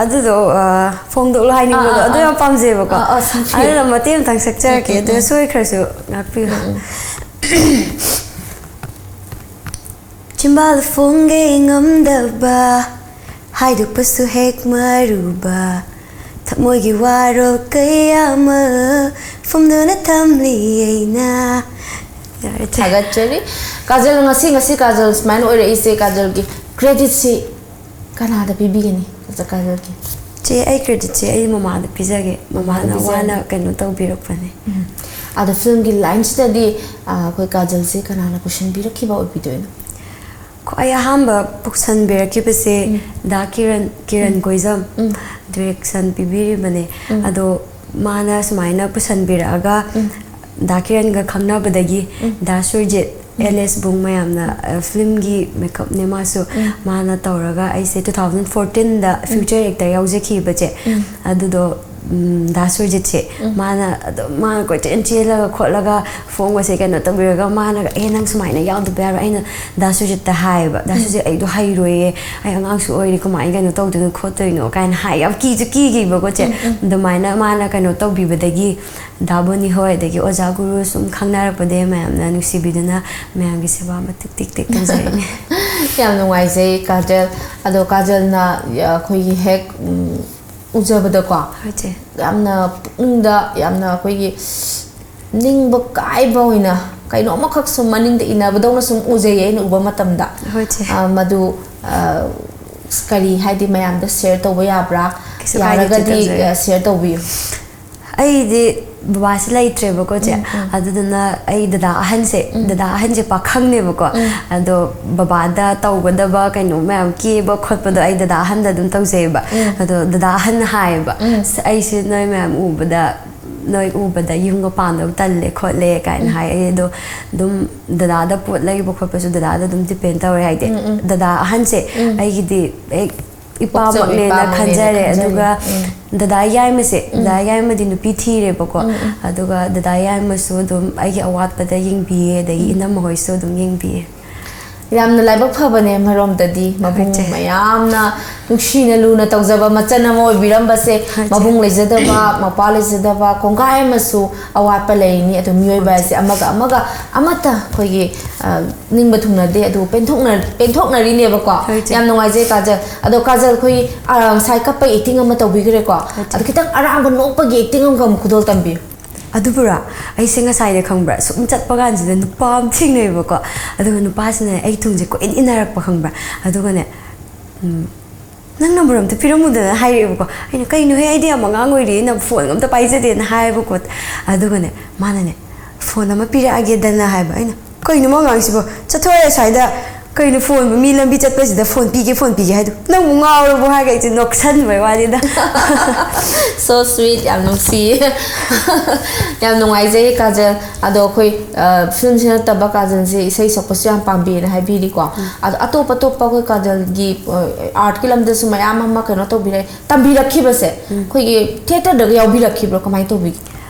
ꯑꯗꯨꯗꯣ, ꯑ, ꯐꯣꯡꯗꯣꯛꯂꯣ ꯍꯥꯏꯅꯤꯡꯕꯗꯣ, ꯑꯥ, ꯑꯥ, ꯑꯗꯨ ꯑꯥ꯫ ꯌꯥꯝ ꯄꯥꯝꯖꯩꯕꯀꯣ꯫ ꯑꯥ, ꯑꯥ, ꯁꯛꯄꯤꯌꯨ꯫ ꯑꯗꯨꯅ ꯃꯇꯦꯛ ꯑꯃꯇꯪ ꯁꯛꯆꯔꯛꯀꯦ, ꯑꯗꯨ ꯁꯣꯏꯈ꯭ꯔꯁꯨ ꯉꯥꯛꯄꯤꯌꯨ꯫ ꯆꯤꯝꯕꯥꯜ ꯐꯣꯡꯒꯦ ꯉꯝꯗꯕ, ꯍꯥꯏꯗꯣꯛꯄꯁꯨ ꯍꯦꯛ ꯃꯔꯨꯕ, ꯊꯃꯣꯏꯒꯤ ꯋꯥꯔꯣꯜ ꯀꯌꯥ ꯑꯃ ꯐꯨꯝꯗꯨꯅ ꯊꯝꯂꯤ ꯑꯩꯅ꯫ ꯌꯥꯔꯦ, ꯏꯆꯦ꯫ ꯊꯥꯒꯠꯆꯔꯤ꯫ ꯀꯥꯖꯜ, ꯉꯁꯤ, ꯉꯁꯤ ꯀꯥꯖꯜ ꯁꯨꯃꯥꯏꯅ ꯑꯣꯏꯔꯛꯏꯁꯦ, ꯀꯥꯖꯜꯒꯤ ꯀ꯭ꯔꯦꯗꯤꯠꯁꯤ ꯀꯅꯥꯗ ꯄꯤꯕꯤꯒꯅꯤ? ꯀꯥꯖꯜꯒꯤ꯫ ꯆꯦ, ꯑꯩ ꯀ꯭ꯔꯦꯗꯤꯠꯁꯦ ꯑꯩ ꯃꯃꯥꯗ ꯄꯤꯖꯒꯦ꯫ ꯃꯃꯥꯗ ꯃꯃꯥꯅ ꯄꯤꯖꯒꯦ꯫ ꯋꯥꯅ ꯀꯩꯅꯣ ꯇꯧꯕꯤꯔꯛꯄꯅꯦ꯫ ꯎꯝ꯫ ꯑꯗꯣ ꯐꯤꯂꯝꯒꯤ ꯂꯥꯏꯟꯁꯤꯗꯗꯤ, ꯑ, ꯑꯩꯈꯣꯏ ꯀꯥꯖꯜꯁꯦ ꯀꯅꯥꯅ ꯄꯨꯁꯤꯟꯕꯤꯔꯛꯈꯤꯕ ꯑꯣꯏꯕꯤꯗꯣꯏꯅꯣ? ꯈ꯭ꯋꯥꯏ ꯑꯍꯥꯟꯕ ꯄꯨꯁꯟꯕꯤꯔꯛꯈꯤꯕꯁꯦ ꯗꯥ ꯀꯤꯔꯟ, ꯀꯤꯔꯟ ꯀꯣꯏꯖꯝ ꯗꯤꯔꯦꯛꯁꯟ ꯄꯤꯕꯤꯔꯤꯕꯅꯦ꯫ ꯑꯗꯣ ꯃꯥꯅ ꯁꯨꯃꯥꯏꯅ ꯄꯨꯁꯟꯕꯤꯔꯛꯑꯒ ꯗꯥ ꯀꯤꯔꯟꯒ ꯈꯪꯅꯕꯗꯒꯤ ꯗꯥ ꯁꯨꯔꯖꯤꯠ, ꯑꯦꯜ ꯑꯦꯁ ꯕꯨꯡ ꯃꯌꯥꯝꯅ, ꯑ, ꯐꯤꯂꯝꯒꯤ ꯃꯦꯀꯞꯅꯦ ꯃꯥꯁꯨ꯫ ꯃꯥꯅ ꯇꯧꯔꯒ ꯑꯩꯁꯦ ꯇꯨ ꯊꯥꯎꯖꯟ ꯐꯣꯔꯇꯤꯟꯗ ꯐ꯭ꯌꯨꯆꯔ ꯑꯦꯛꯇꯔ ꯌꯥꯎꯖꯈꯤꯕꯁꯦ꯫ ꯑꯗꯨꯗꯣ ꯎꯝ, ꯗꯥ ꯁꯨꯔꯖꯤꯠꯁꯦ ꯃꯥꯅ ꯑꯗꯨꯝ, ꯃꯥꯅ ꯀꯣꯏꯆꯦꯟ ꯆꯦꯜꯂꯒ ꯈꯣꯠꯂꯒ ꯐꯣꯡꯕꯁꯦ ꯀꯩꯅꯣ ꯇꯧꯕꯤꯔꯒ, ꯃꯥꯅꯒ "ꯑꯦ, ꯅꯪ ꯁꯨꯃꯥꯏꯅ ꯌꯥꯎꯗꯕ ꯌꯥꯔꯣꯏ"꯫ ꯑꯩꯅ ꯗꯥ ꯁꯨꯔꯖꯤꯠꯇ ꯍꯥꯏꯌꯦꯕ, "ꯗꯥ ꯁꯨꯔꯖꯤꯠ, ꯑꯩꯗꯣ ꯍꯩꯔꯣꯏꯌꯦ, ꯑꯩ ꯑꯉꯥꯡꯁꯨ ꯑꯣꯏꯔꯤ, ꯀꯃꯥꯏꯅ ꯀꯩꯅꯣ ꯇꯧꯗꯣꯏꯅꯣ ꯈꯣꯠꯇꯣꯏꯅꯣ?" ꯀꯥꯏꯅ ꯍꯥꯏ, ꯌꯥꯝ ꯀꯤꯁꯨ ꯀꯤꯈꯤꯕꯀꯣ ꯆꯦ꯫ ꯑꯗꯨꯃꯥꯏꯅ ꯃꯥꯅ ꯀꯩꯅꯣ ꯇꯧꯕꯤꯕꯗꯒꯤ, ꯗꯥ ꯕꯣꯅꯤ ꯍꯣꯏ, ꯑꯗꯒꯤ ꯑꯣꯖꯥ ꯒꯨꯔꯨ ꯁꯨꯝ ꯈꯪꯅꯔꯛꯄꯗꯒꯤ ꯃꯌꯥꯝꯅ ꯅꯨꯡꯁꯤꯕꯤꯗꯨꯅ ꯃꯌꯥꯝꯒꯤ ꯁꯦꯕꯥ ꯃꯇꯤꯛ ꯇꯤꯛ ꯇꯤꯛ ꯇꯧꯖꯔꯤꯅꯦ꯫ ꯌꯥꯝ ꯅꯨꯡꯉꯥꯏꯖꯩ ꯀꯥꯖꯜ꯫ ꯑꯗꯣ ꯀꯥꯖꯜꯅ, ꯑ, ꯑꯩꯈꯣꯏꯒꯤ ꯍꯦꯛ, ꯎꯝ, ꯎꯖꯕꯗꯀꯣ, ꯍꯣꯏ ꯆꯦ꯫ ꯌꯥꯝꯅ ꯄꯨꯛꯅꯤꯡꯗ ꯌꯥꯝꯅ ꯑꯩꯈꯣꯏꯒꯤ ꯅꯤꯡꯕ ꯀꯥꯏꯕ ꯑꯣꯏꯅ ꯀꯩꯅꯣꯝꯃꯈꯛ ꯁꯨꯝ ꯃꯅꯤꯡꯗ ꯏꯟꯅꯕꯗꯧꯅ ꯁꯨꯝ ꯎꯖꯩꯌꯦ ꯑꯩꯅ ꯎꯕ ꯃꯇꯝꯗ꯫ ꯍꯣꯏ ꯆꯦ꯫ ꯑ, ꯃꯗꯨ, ꯑ, ꯀꯔꯤ ꯍꯥꯏꯗꯤ, ꯃꯌꯥꯝꯗ ꯁꯤꯌꯔ ꯇꯧꯕ ꯌꯥꯕ꯭ꯔꯥ? ꯀꯩꯁꯨ ꯀꯥꯏꯗꯦ ꯆꯦ, ꯌꯥꯔꯒꯗꯤ, ꯇꯧꯖꯒꯦ꯫ ꯑ, ꯁꯤꯌꯔ ꯇꯧꯕꯤꯌꯨ꯫ ꯑꯩꯗꯤ ꯕꯕꯥꯁꯦ ꯂꯩꯇ꯭ꯔꯦꯕꯀꯣ ꯆꯦ꯫ ꯑꯗꯨꯗꯨꯅ ꯑꯩ ꯗꯗꯥ ꯑꯍꯟꯁꯦ, ꯗꯗꯥ ꯑꯍꯟꯁꯦ ꯄꯥꯈꯪꯅꯦꯕꯀꯣ꯫ ꯑꯗꯣ ꯕꯕꯥꯗ ꯇꯧꯒꯗꯕ ꯀꯩꯅꯣ ꯃꯌꯥꯝ, ꯀꯦꯕ ꯈꯣꯠꯄꯗꯣ ꯑꯩ ꯗꯗꯥ ꯑꯍꯟꯗ ꯑꯗꯨꯝ ꯇꯧꯖꯩꯌꯦꯕ꯫ ꯑꯗꯣ ꯗꯗꯥ ꯑꯍꯟꯅ ꯍꯥꯏꯌꯦꯕ, "ꯑꯁ, ꯑꯩꯁꯦ ꯅꯣꯏ ꯃꯌꯥꯝ ꯎꯕꯗ, ꯅꯣꯏ ꯎꯕꯗ ꯌꯨꯝꯒ ꯄꯥꯟꯗꯧ ꯇꯜꯂꯦ ꯈꯣꯠꯂꯦ" ꯀꯥꯏꯅ ꯍꯥꯏ꯫ ꯑꯩ ꯑꯗꯣ ꯑꯗꯨꯝ ꯗꯗꯥꯗ ꯄꯣꯠ ꯂꯩꯕ ꯈꯣꯠꯄꯁꯨ ꯗꯗꯥꯗ ꯑꯗꯨꯝ ꯗꯤꯄꯦꯟ ꯇꯧꯔꯦ꯫ ꯍꯥꯏꯗꯤ ꯗꯗꯥ ꯑꯍꯟꯁꯦ ꯑꯩꯒꯤꯗꯤ ꯍꯦꯛ ꯄꯣꯛꯆꯕ ꯏꯄꯥꯃꯛꯅꯦꯅ ꯏꯄꯥꯃꯛꯅꯦꯅ ꯈꯟꯖꯔꯦ꯫ ꯈꯟꯖꯔꯦ꯫ ꯑꯗꯨꯒ ꯗꯗꯥ ꯌꯥꯏꯃꯁꯦ, ꯗꯗꯥ ꯌꯥꯏꯃꯗꯤ ꯅꯨꯄꯤ ꯊꯤꯔꯦꯕꯀꯣ꯫ ꯑꯗꯨꯒ ꯗꯗꯥ ꯌꯥꯏꯃꯁꯨ ꯑꯗꯨꯝ ꯑꯩꯒꯤ ꯑꯋꯥꯠꯄꯗ ꯌꯦꯡꯕꯤꯌꯦ, ꯑꯗꯒꯤ ꯏꯅꯝꯃ ꯍꯣꯏꯁꯨ ꯑꯗꯨꯝ ꯌꯦꯡꯕꯤꯌꯦ꯫ ꯌꯥꯝꯅ ꯂꯥꯏꯕꯛ ꯐꯕꯅꯦ ꯑꯃꯔꯣꯝꯗꯗꯤ, ꯃꯕꯨꯡ ꯃꯌꯥꯝꯅ ꯅꯨꯡꯁꯤꯅ ꯂꯨꯅ ꯇꯧꯖꯕ ꯃꯆꯟ ꯑꯃ ꯑꯣꯏꯕꯤꯔꯝꯕꯁꯦ꯫ ꯃꯕꯨꯡ ꯂꯩꯖꯗꯕ, ꯃꯄꯥ ꯂꯩꯖꯗꯕ ꯀꯣꯡꯒꯥꯏ ꯑꯃꯁꯨ ꯑꯋꯥꯠꯄ ꯂꯩꯔꯤꯅꯤ꯫ ꯑꯗꯣ ꯃꯤꯑꯣꯏꯕ ꯍꯥꯏꯁꯦ ꯑꯃꯒ ꯑꯃꯒ ꯑꯃꯠꯇ ꯑꯩꯈꯣꯏꯒꯤ, ꯑ, ꯅꯤꯡꯕ ꯊꯨꯡꯅꯗꯦ, ꯑꯗꯨ ꯄꯦꯟꯊꯣꯛꯅ-, ꯄꯦꯟꯊꯣꯛꯅꯔꯤꯅꯦꯕꯀꯣ꯫ ꯍꯣꯏ, ꯏꯆꯦ꯫ ꯌꯥꯝ ꯅꯨꯡꯉꯥꯏꯖꯩ ꯀꯥꯖꯜ꯫ ꯑꯗꯣ ꯀꯥꯖꯜ, ꯑꯩꯈꯣꯏ, ꯑ, ꯉꯁꯥꯏ ꯀꯞꯄ ꯑꯦꯛꯇꯤꯡ ꯑꯃ ꯇꯧꯕꯤꯈ꯭ꯔꯦꯀꯣ꯫ ꯍꯣꯏ, ꯏꯆꯦ꯫ ꯑꯗꯣ ꯈꯤꯇꯪ ꯑꯔꯥꯡꯕ ꯅꯣꯛꯄꯒꯤ ꯑꯦꯛꯇꯤꯡ ꯑꯃꯒ ꯑꯃꯨꯛ ꯈꯨꯗꯣꯜ ꯇꯝꯕꯤꯌꯨ꯫ ꯑꯗꯨꯕꯨꯔꯣ, ꯑꯩꯁꯦ ꯉꯁꯥꯏꯗ ꯈꯪꯕ꯭ꯔꯥ, ꯁꯨꯝ ꯆꯠꯄ ꯀꯥꯟꯁꯤꯗ ꯅꯨꯄꯥ ꯑꯃ ꯊꯦꯡꯅꯩꯕꯀꯣ꯫ ꯑꯗꯨꯒ ꯅꯨꯄꯥꯁꯤꯅ ꯑꯩ ꯇꯨꯡꯁꯦ ꯀꯣꯏꯏꯟ ꯏꯟꯅꯔꯛꯄ ꯈꯪꯕ꯭ꯔꯥ꯫ ꯑꯗꯨꯒꯅꯦ, ꯎꯝ, "ꯅꯪ ꯅꯝꯕꯔ ꯑꯝꯇ ꯄꯤꯔꯝꯃꯨꯗꯅ" ꯍꯥꯏꯔꯛꯑꯦꯕꯀꯣ꯫ ꯑꯩꯅ, "ꯀꯩꯅꯣꯍꯦ, ꯑꯩꯗꯤ ꯌꯥꯝ ꯑꯉꯥꯡ ꯑꯣꯏꯔꯤꯌꯦ, ꯅꯪ ꯐꯣꯟꯒ ꯑꯝꯇ ꯄꯥꯏꯖꯗꯦꯅ" ꯍꯥꯏꯌꯦꯕꯀꯣ꯫ ꯑꯗꯨꯒꯅꯦ, ꯃꯥꯅꯅꯦ, "ꯐꯣꯟ ꯑꯃ ꯄꯤꯔꯛꯑꯒꯦꯗꯅ" ꯍꯥꯏꯕ꯫ ꯑꯩꯅ, "ꯀꯩꯅꯣ ꯃꯥ ꯉꯥꯡꯉꯤꯁꯤꯕꯣ? ꯆꯠꯊꯣꯛꯑꯦ ꯑꯁ꯭ꯋꯥꯏꯗ꯫ ꯀꯩꯅꯣ ꯐꯣꯟꯕꯨ, ꯃꯤ ꯂꯝꯕꯤ ꯆꯠꯄꯁꯤꯗ ꯐꯣꯟ ꯄꯤꯒꯦ, ꯐꯣꯟ ꯄꯤꯒꯦ ꯍꯥꯏꯗꯣ? ꯅꯪꯕꯨ ꯉꯥꯎꯔꯕꯣ?" ꯍꯥꯏꯔꯒ ꯑꯩꯁꯦ ꯅꯣꯛꯁꯟꯕꯩ ꯋꯥꯅꯤꯗ꯫ So sweet, ꯌꯥꯝ ꯅꯨꯡꯁꯤꯌꯦ꯫ ꯌꯥꯝ ꯅꯨꯡꯉꯥꯏꯖꯩ ꯀꯥꯖꯜ꯫ ꯑꯗꯣ ꯑꯩꯈꯣꯏ, ꯑ, ꯐꯤꯂꯝꯁꯤ ꯅꯠꯇꯕ ꯀꯥꯖꯜꯁꯦ ꯏꯁꯩ ꯁꯛꯄꯁꯨ ꯌꯥꯝ ꯄꯥꯝꯕꯤꯌꯦꯅ ꯍꯥꯏꯕꯤꯔꯤꯀꯣ꯫ ꯑꯗꯣ ꯑꯇꯣꯞ ꯑꯇꯣꯞꯄ ꯑꯩꯈꯣꯏ ꯀꯥꯖꯜꯒꯤ, ꯑ, ꯑꯥꯔꯠꯀꯤ ꯂꯝꯗꯁꯨ ꯃꯌꯥꯝ ꯑꯃ ꯀꯩꯅꯣ ꯇꯧꯕꯤꯔꯦ, ꯇꯝꯕꯤꯔꯛꯈꯤꯕꯁꯦ ꯑꯩꯈꯣꯏꯒꯤ ꯊꯤꯌꯦꯇꯔꯗꯒ ꯌꯥꯎꯕꯤꯔꯛꯈꯤꯕ꯭ꯔꯣ? ꯀꯃꯥꯏꯅ ꯇꯧꯕꯤꯒꯦ?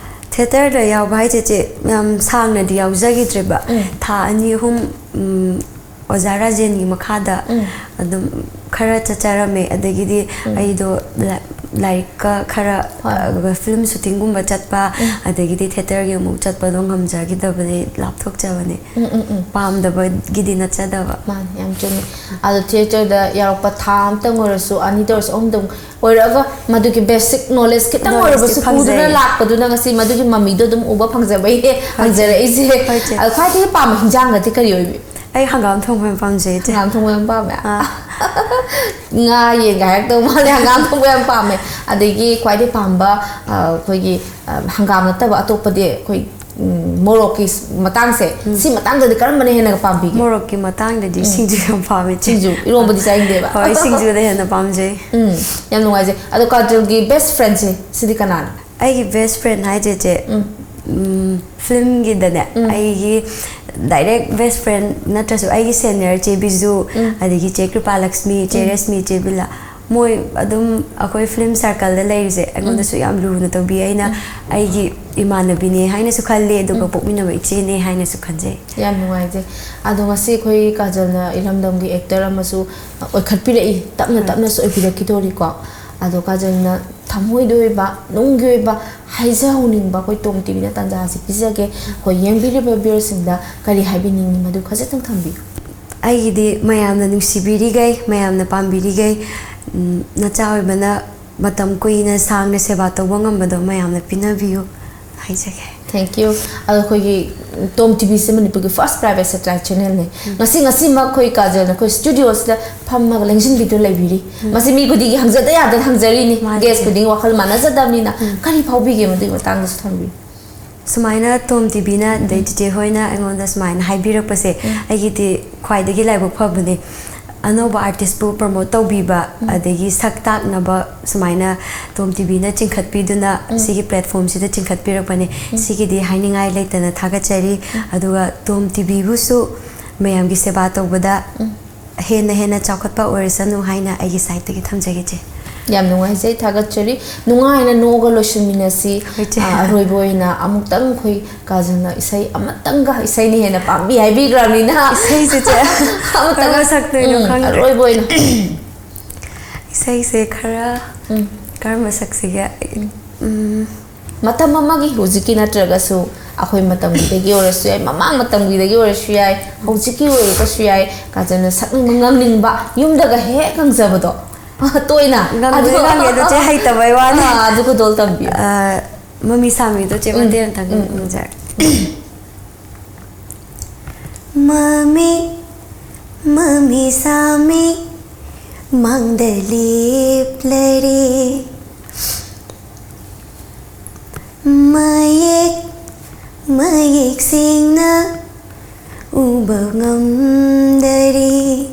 ꯊꯤꯌꯦꯇꯔꯗ ꯌꯥꯎꯕ ꯍꯥꯏꯁꯦ ꯆꯦ, ꯌꯥꯝ ꯁꯥꯡꯅꯗꯤ ꯌꯥꯎꯖꯈꯤꯗ꯭ꯔꯦꯕ꯫ ꯊꯥ ꯑꯅꯤ ꯑꯍꯨꯝ, ꯎꯝ, ꯑꯣꯖꯥ ꯔꯥꯖꯦꯟꯒꯤ ꯃꯈꯥꯗ ꯑꯗꯨꯝ ꯈꯔ ꯆꯠꯆꯔꯝꯃꯦ꯫ ꯑꯗꯒꯤꯗꯤ ꯑꯩꯗꯣ ꯂꯥ-, ꯂꯥꯏꯔꯤꯛꯀ ꯈꯔ, ꯍꯣꯏ꯫ ꯑꯗꯨꯒ ꯐꯤꯂꯝ ꯁꯨꯇꯤꯡꯒꯨꯝꯕ ꯆꯠꯄ, ꯑꯗꯒꯤꯗꯤ ꯊꯤꯌꯦꯇꯔꯒꯤ ꯑꯃꯨꯛ ꯆꯠꯄꯗꯣ ꯉꯝꯖꯈꯤꯗꯕꯗꯒꯤ ꯂꯥꯞꯊꯣꯛꯆꯕꯅꯦ꯫ ꯎꯝ, ꯎꯝ, ꯎꯝ꯫ ꯄꯥꯝꯗꯕꯒꯤꯗꯤ ꯅꯠꯆꯗꯕ꯫ ꯃꯥꯅꯦ, ꯌꯥꯝ ꯆꯨꯝꯃꯦ꯫ ꯑꯗꯣ ꯊꯤꯌꯦꯇꯔꯗ ꯌꯥꯎꯔꯛꯄ ꯊꯥ ꯑꯃꯇꯪ ꯑꯣꯏꯔꯁꯨ, ꯑꯅꯤꯇ ꯑꯣꯏꯔꯁꯨ, ꯑꯍꯨꯝꯇꯪ ꯑꯣꯏꯔꯛꯑꯒ ꯃꯗꯨꯒꯤ basic knowledge ꯈꯤꯇꯪ knowledgeꯇꯤ ꯑꯣꯏꯔꯕꯁꯨ ꯐꯪꯖꯩ꯫ ꯄꯨꯗꯨꯅ ꯂꯥꯛꯄꯗꯨꯅ ꯉꯁꯤ ꯃꯗꯨꯒꯤ ꯃꯃꯤꯗꯣ ꯑꯗꯨꯝ ꯎꯕ ꯐꯪꯖꯕꯩꯅꯦ ꯍꯣꯏ, ꯆꯦ꯫ ꯍꯪꯖꯔꯛꯏꯁꯦ꯫ ꯍꯣꯏ, ꯆꯦ꯫ ꯑꯗꯣ ꯈ꯭ꯋꯥꯏꯗꯒꯤ ꯄꯥꯝꯕ ꯍꯤꯟꯖꯥꯡꯒꯗꯤ ꯀꯔꯤ ꯑꯣꯏꯕꯤ? ꯑꯩ ꯍꯪꯒꯥꯝ ꯊꯣꯡꯕ ꯌꯥꯝ ꯄꯥꯝꯖꯩ, ꯏꯆꯦ꯫ ꯍꯪꯒꯥꯝ ꯊꯣꯡꯕ ꯌꯥꯝ ꯄꯥꯝꯃꯦ꯫ ꯑꯥ꯫ ꯉꯥ ꯌꯦꯟꯒ ꯍꯥꯏꯔꯛꯇꯧ ꯃꯥꯜꯂꯦ꯫ ꯍꯪꯒꯥꯝ ꯊꯣꯡꯕ ꯌꯥꯝ ꯄꯥꯝꯃꯦ꯫ ꯑꯗꯒꯤ ꯈ꯭ꯋꯥꯏꯗꯩ ꯄꯥꯝꯕ, ꯑ, ꯑꯩꯈꯣꯏꯒꯤ, ꯑ, ꯍꯪꯒꯥꯝ ꯅꯠꯇꯕ ꯑꯇꯣꯞꯄꯗꯤ ꯑꯩꯈꯣꯏ, ꯎꯝ, ꯃꯣꯔꯣꯛꯀꯤ ꯃꯇꯥꯡꯁꯦ, ꯁꯤ ꯃꯇꯥꯡꯗꯗꯤ ꯀꯔꯝꯕꯅ ꯍꯦꯟꯅ ꯄꯥꯝꯕꯤꯒꯦ? ꯃꯣꯔꯣꯛꯀꯤ ꯃꯇꯥꯡꯗꯗꯤ ꯁꯤꯡꯖꯨ ꯌꯥꯝ ꯄꯥꯝꯃꯦ, ꯏꯆꯦ꯫ ꯁꯤꯡꯖꯨ, ꯏꯔꯣꯝꯕꯗꯤ ꯆꯥꯅꯤꯡꯗꯦꯕ? ꯍꯣꯏ, ꯁꯤꯡꯖꯨꯗ ꯍꯦꯟꯅ ꯄꯥꯝꯖꯩ꯫ ꯎꯝ, ꯌꯥꯝ ꯅꯨꯡꯉꯥꯏꯖꯩ꯫ ꯑꯗꯣ ꯀꯥꯖꯜꯒꯤ best friendꯁꯦ ꯁꯤꯗꯤ ꯀꯅꯥꯅꯣ? ꯑꯩꯒꯤ best friend ꯍꯥꯏꯁꯦ, ꯏꯆꯦ, ꯎꯝ꯫ ꯎꯝ, filmꯒꯤꯗꯅꯦ, ꯎꯝ꯫ ꯑꯩꯒꯤ direct best friend ꯅꯠꯇ꯭ꯔꯁꯨ ꯑꯩꯒꯤ senior ꯆꯦ ꯕꯤꯖꯨ, ꯎꯝ꯫ ꯑꯗꯒꯤ ꯆꯦ ꯀ꯭ꯔꯤꯄꯥꯂꯛꯁꯃꯤ, ꯆꯦ ꯎꯝ꯫ ꯔꯦꯁꯃꯤ, ꯆꯦ ꯕꯤꯂꯥ, ꯃꯣꯏ ꯑꯗꯨꯝ ꯑꯩꯈꯣꯏ film circleꯗ ꯂꯩꯔꯤꯁꯦ ꯑꯩꯉꯣꯟꯗꯁꯨ ꯌꯥꯝ ꯂꯨꯅ ꯇꯧꯕꯤ꯫ ꯑꯩꯅ ꯑꯩꯒꯤ ꯏꯃꯥꯟꯅꯕꯤꯅꯦ ꯍꯥꯏꯅꯁꯨ ꯈꯜꯂꯦ, ꯑꯗꯨꯒ ꯄꯣꯛꯃꯤꯟꯅꯕ ꯏꯆꯦꯅꯦ ꯍꯥꯏꯅꯁꯨ ꯈꯟꯖꯩ꯫ ꯌꯥꯝ ꯅꯨꯡꯉꯥꯏꯖꯩ꯫ ꯑꯗꯣ ꯉꯁꯤ ꯑꯩꯈꯣꯏ ꯀꯥꯖꯜꯅ ꯏꯔꯝꯗꯝꯒꯤ actor ꯑꯃꯁꯨ ꯑꯣꯏꯈꯠꯄꯤꯔꯛꯏ, ꯇꯞꯅ ꯇꯞꯅꯁꯨ ꯑꯣꯏꯕꯤꯔꯛꯈꯤꯗꯣꯔꯤꯀꯣ꯫ ꯑꯗꯣ ꯀꯥꯖꯜꯅ ꯊꯃꯣꯏꯗ ꯑꯣꯏꯕ, ꯅꯨꯡꯒꯤ ꯑꯣꯏꯕ ꯍꯥꯏꯖꯍꯧꯅꯤꯡꯕ ꯑꯩꯈꯣꯏ ꯇꯣꯝ ꯇꯤꯚꯤꯅ ꯇꯥꯟꯖꯥ ꯑꯁꯤ ꯄꯤꯖꯒꯦ꯫ ꯑꯩꯈꯣꯏ ꯌꯦꯡꯕꯤꯔꯤꯕ viewerꯁꯤꯡꯗ ꯀꯔꯤ ꯍꯥꯏꯕꯤꯅꯤꯡꯉꯤ, ꯃꯗꯨ ꯈꯖꯤꯛꯇꯪ ꯊꯝꯕꯤꯌꯨ꯫ ꯑꯩꯒꯤꯗꯤ ꯃꯌꯥꯝꯅ ꯅꯨꯡꯁꯤꯕꯤꯔꯤꯈꯩ, ꯃꯌꯥꯝꯅ ꯄꯥꯝꯕꯤꯔꯤꯈꯩ, ꯎꯝ, ꯅꯆꯥ ꯑꯣꯏꯕꯅ ꯃꯇꯝ ꯀꯨꯏꯅ ꯁꯥꯡꯅ ꯁꯦꯕꯥ ꯇꯧꯕ ꯉꯝꯕꯗꯣ ꯃꯌꯥꯝꯅ ꯄꯤꯅꯕꯤꯌꯨ ꯍꯥꯏꯖꯒꯦ꯫ Thank you꯫ ꯑꯗꯣ ꯑꯩꯈꯣꯏꯒꯤ ꯇꯣꯝ ꯇꯤꯚꯤꯁꯦ ꯃꯅꯤꯄꯨꯔꯒꯤ first private satellite channelꯅꯦ꯫ ꯉꯁꯤ, ꯉꯁꯤꯃꯛ ꯑꯩꯈꯣꯏ ꯀꯥꯖꯜꯅ ꯑꯩꯈꯣꯏ studioꯁꯤꯗ ꯐꯝꯃꯒ ꯂꯦꯡꯁꯤꯟꯕꯤꯗꯨꯅ ꯂꯩꯕꯤꯔꯤ꯫ ꯃꯁꯤ ꯃꯤ ꯈꯨꯗꯤꯡꯒꯤ ꯍꯪꯖꯗ ꯌꯥꯗꯅ ꯍꯪꯖꯔꯤꯅꯤ꯫ ꯃꯥꯅꯤ, Guest ꯏꯆꯦ꯫ ꯈꯨꯗꯤꯡ ꯋꯥꯈꯜ ꯃꯥꯟꯅꯖꯗꯕꯅꯤꯅ꯫ ꯀꯔꯤ ꯐꯥꯎꯕꯤꯒꯦ ꯃꯗꯨꯒꯤ ꯃꯇꯥꯡꯗꯁꯨ ꯊꯝꯕꯤꯌꯨ꯫ ꯁꯨꯃꯥꯏꯅ ꯇꯣꯝ ꯇꯤꯚꯤꯅ ꯑꯗꯩ ꯆꯤꯆꯦ ꯍꯣꯏꯅ ꯑꯩꯉꯣꯟꯗ ꯁꯨꯃꯥꯏꯅ ꯍꯥꯏꯕꯤꯔꯛꯄꯁꯦ, ꯑꯩꯒꯤꯗꯤ ꯈ꯭ꯋꯥꯏꯗꯒꯤ ꯂꯥꯏꯕꯛ ꯐꯕꯅꯦ꯫ ꯑꯅꯧꯕ artistꯄꯨ promote ꯇꯧꯕꯤꯕ, ꯑꯗꯒꯤ ꯁꯛ ꯇꯥꯛꯅꯕ ꯁꯨꯃꯥꯏꯅ ꯇꯣꯝ ꯇꯤꯚꯤꯅ ꯆꯤꯡꯈꯠꯄꯤꯗꯨꯅ ꯁꯤꯒꯤ platformꯁꯤꯗ ꯆꯤꯡꯈꯠꯄꯤꯔꯛꯄꯅꯦ꯫ ꯁꯤꯒꯤꯗꯤ ꯍꯥꯏꯅꯤꯡꯉꯥꯏ ꯂꯩꯇꯅ ꯊꯥꯒꯠꯆꯔꯤ꯫ ꯑꯗꯨꯒ ꯇꯣꯝ ꯇꯤꯚꯤꯕꯨꯁꯨ ꯃꯌꯥꯝꯒꯤ ꯁꯦꯕꯥ ꯇꯧꯕꯗ ꯍꯦꯟꯅ ꯍꯦꯟꯅ ꯆꯥꯎꯈꯠꯄ ꯑꯣꯏꯔꯁꯅꯨ ꯍꯥꯏꯅ ꯑꯩꯒꯤ sideꯇꯒꯤ ꯊꯝꯖꯒꯦ, ꯏꯆꯦ꯫ ꯌꯥꯝ ꯅꯨꯡꯉꯥꯏꯖꯩ, ꯊꯥꯒꯠꯆꯔꯤ꯫ ꯅꯨꯡꯉꯥꯏꯅ ꯅꯣꯛꯑꯒ ꯂꯣꯏꯁꯤꯟꯃꯤꯟꯅꯁꯤ꯫ ꯍꯣꯏ, ꯏꯆꯦ꯫ ꯑ, ꯑꯔꯣꯏꯕ ꯑꯣꯏꯅ ꯑꯃꯨꯛꯇꯪ ꯑꯩꯈꯣꯏ ꯀꯥꯖꯜꯅ ꯏꯁꯩ ꯑꯃꯇꯪꯒ, ꯏꯁꯩꯅ ꯍꯦꯟꯅ ꯄꯥꯝꯕꯤ ꯍꯥꯏꯕꯤꯈ꯭ꯔꯕꯅꯤꯅ, ꯏꯁꯩꯁꯦ, ꯏꯆꯦ, ꯑꯃꯇꯪꯒ, ꯀꯔꯝꯕ ꯁꯛꯇꯣꯏꯅꯣ ꯎꯝ, ꯈꯪꯗ꯭ꯔꯦ꯫ ꯑꯔꯣꯏꯕ ꯑꯣꯏꯅ꯫ ꯏꯁꯩꯁꯦ ꯈꯔ ꯎꯝ꯫ ꯀꯔꯝꯕ ꯁꯛꯁꯤꯒꯦ? ꯎꯝ, ꯃꯇꯝ ꯑꯃꯒꯤ, ꯍꯧꯖꯤꯛꯀꯤ ꯅꯠꯇ꯭ꯔꯒꯁꯨ ꯑꯩꯈꯣꯏ ꯃꯇꯝꯒꯤꯗꯒꯤ ꯑꯣꯏꯔꯁꯨ ꯌꯥꯏ, ꯃꯃꯥꯡ ꯃꯇꯝꯒꯤꯗꯒꯤ ꯑꯣꯏꯔꯁꯨ ꯌꯥꯏ, ꯍꯧꯖꯤꯛꯀꯤ ꯑꯣꯏꯔꯒꯁꯨ ꯌꯥꯏ, ꯀꯥꯖꯜꯅ ꯁꯛꯅꯤꯡꯕ, ꯉꯪꯅꯤꯡꯕ, ꯌꯨꯝꯗꯒ ꯍꯦꯛ ꯍꯦꯛ ꯉꯪꯖꯕꯗꯣ, ꯇꯣꯏꯅ꯫ ꯉꯪꯕꯨꯗꯤ ꯑꯗꯨ ꯉꯪꯉꯦ, ꯑꯗꯨ ꯆꯦ ꯍꯩꯇꯕꯩ ꯋꯥꯅꯦ꯫ ꯑꯥ, ꯑꯗꯨ ꯈꯨꯗꯣꯜ ꯇꯝꯕꯤꯌꯨ꯫ ꯑ, ꯃꯃꯤ ꯁꯥꯃꯤꯗꯣ ꯆꯦ ꯎꯝ, ꯃꯇꯦꯛ ꯑꯃꯇꯪ ꯎꯝ, ꯎꯝ꯫ ꯉꯪꯖꯔꯛꯀꯦ꯫ ꯃꯃꯤ ꯃꯃꯤ ꯁꯥꯃꯤ ꯃꯥꯡꯗ ꯂꯦꯞꯂꯔꯦ꯫ ꯃꯌꯦꯛ ꯃꯌꯦꯛ ꯁꯦꯡꯅ ꯎꯕ ꯉꯝꯗꯔꯦ꯫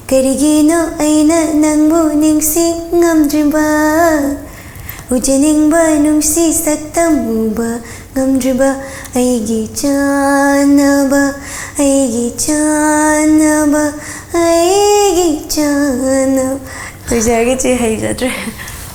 ꯀꯔꯤꯒꯤꯅꯣ ꯑꯩꯅ ꯅꯪꯕꯨ ꯅꯤꯡꯁꯤꯡ ꯉꯝꯗ꯭ꯔꯤꯕ? ꯎꯖꯅꯤꯡꯕ ꯅꯨꯡꯁꯤ ꯁꯛꯇꯝ ꯎꯕ ꯉꯝꯗ꯭ꯔꯤꯕ ꯑꯩꯒꯤ ꯆꯥꯅꯕ, ꯑꯩꯒꯤ ꯆꯥꯅꯕ, ꯑꯩꯒꯤ ꯆꯥꯅꯕ꯫ ꯂꯣꯏꯖꯔꯒꯦ ꯆꯦ, ꯍꯩꯖꯗ꯭ꯔꯦ꯫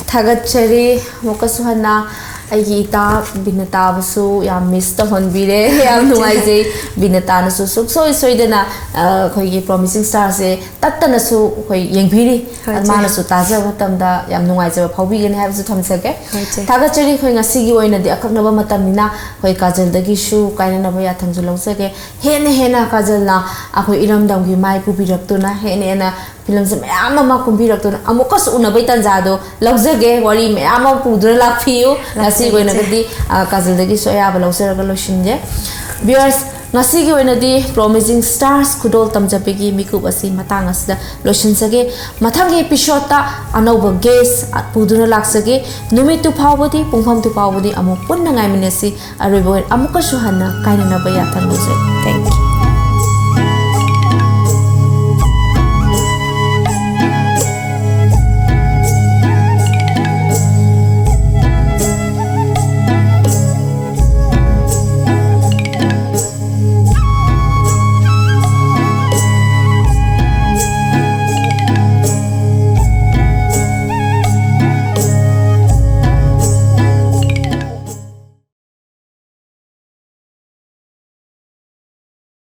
ꯊꯥꯒꯠꯆꯔꯤ꯫ ꯑꯃꯨꯛꯀꯁꯨ ꯍꯟꯅ ꯑꯩꯒꯤ ꯏꯇꯥ ꯕꯤꯅꯇꯥꯕꯨꯁꯨ ꯌꯥꯝ ꯃꯤꯁ ꯇꯧꯍꯟꯕꯤꯔꯦ꯫ ꯌꯥꯝ ꯅꯨꯡꯉꯥꯏꯖꯩ꯫ ꯕꯤꯅꯇꯥꯅꯁꯨ ꯁꯨꯡꯁꯣꯏ ꯁꯣꯏꯗꯅ, ꯑ, ꯑꯩꯈꯣꯏꯒꯤ Promising Star ꯁꯦ ꯇꯠꯇꯅꯁꯨ ꯑꯩꯈꯣꯏ ꯌꯦꯡꯕꯤꯔꯤ꯫ ꯍꯣꯏ, ꯆꯦ꯫ ꯃꯥꯅꯁꯨ ꯇꯥꯖꯕ ꯃꯇꯝꯗ ꯌꯥꯝ ꯅꯨꯡꯉꯥꯏꯖꯕ ꯐꯥꯎꯕꯤꯒꯅꯤ ꯍꯥꯏꯕꯁꯨ ꯊꯝꯖꯒꯦ꯫ ꯍꯣꯏ, ꯆꯦ꯫ ꯊꯥꯒꯠꯆꯔꯤ꯫ ꯑꯩꯈꯣꯏ ꯉꯁꯤꯒꯤ ꯑꯣꯏꯅꯗꯤ ꯑꯀꯛꯅꯕ ꯃꯇꯝꯅꯤꯅ ꯑꯩꯈꯣꯏ ꯀꯥꯖꯜꯗꯒꯤꯁꯨ ꯀꯥꯏꯅꯅꯕ ꯌꯥꯊꯪꯁꯨ ꯂꯧꯖꯒꯦ꯫ ꯍꯦꯟꯅ ꯍꯦꯟꯅ ꯀꯥꯖꯜꯅ ꯑꯩꯈꯣꯏ ꯏꯔꯝꯗꯝꯒꯤ ꯃꯥꯏ ꯄꯨꯕꯤꯔꯛꯇꯨꯅ ꯍꯦꯟꯅ ꯍꯦꯟꯅ ꯐꯤꯂꯝꯁꯦ ꯃꯌꯥꯝ ꯑꯃ ꯀꯨꯝꯕꯤꯔꯛꯇꯨꯅ ꯑꯃꯨꯛꯀꯁꯨ ꯎꯅꯕꯩ ꯇꯥꯟꯖꯥꯗꯣ ꯂꯧꯖꯒꯦ꯫ ꯋꯥꯔꯤ ꯃꯌꯥꯝ ꯑꯃ ꯄꯨꯗꯨꯅ ꯂꯥꯛꯄꯤꯌꯨ꯫ ꯉꯁꯤꯒꯤ ꯂꯥꯛꯆꯒꯦ, ꯆꯦ꯫ ꯑꯣꯏꯅꯒꯗꯤ, ꯑ, ꯀꯥꯖꯜꯗꯒꯤꯁꯨ ꯑꯌꯥꯕ ꯂꯧꯖꯔꯒ ꯂꯣꯏꯁꯤꯟꯒꯦ꯫ Viewers, ꯉꯁꯤꯒꯤ ꯑꯣꯏꯅꯗꯤ Promising Stars ꯈꯨꯗꯣꯜ ꯇꯝꯖꯕꯒꯤ ꯃꯤꯀꯨꯞ ꯑꯁꯤ ꯃꯇꯥꯡ ꯑꯁꯤꯗ ꯂꯣꯏꯁꯤꯟꯖꯒꯦ꯫ ꯃꯊꯪꯒꯤ episode ꯇ ꯑꯅꯧꯕ guest ꯄꯨꯗꯨꯅ ꯂꯥꯛꯆꯒꯦ꯫ ꯅꯨꯃꯤꯠꯇꯨ ꯐꯥꯎꯕꯗꯤ, ꯄꯨꯡꯐꯝꯗꯨ ꯐꯥꯎꯕꯗꯤ ꯑꯃꯨꯛ ꯄꯨꯟꯅ ꯉꯥꯏꯃꯤꯟꯅꯁꯤ꯫ ꯑꯔꯣꯏꯕ ꯑꯣꯏꯅ ꯑꯃꯨꯛꯀꯁꯨ ꯍꯟꯅ ꯀꯥꯏꯅꯅꯕ ꯌꯥꯊꯪ ꯅꯤꯖꯔꯤ꯫ Thank you꯫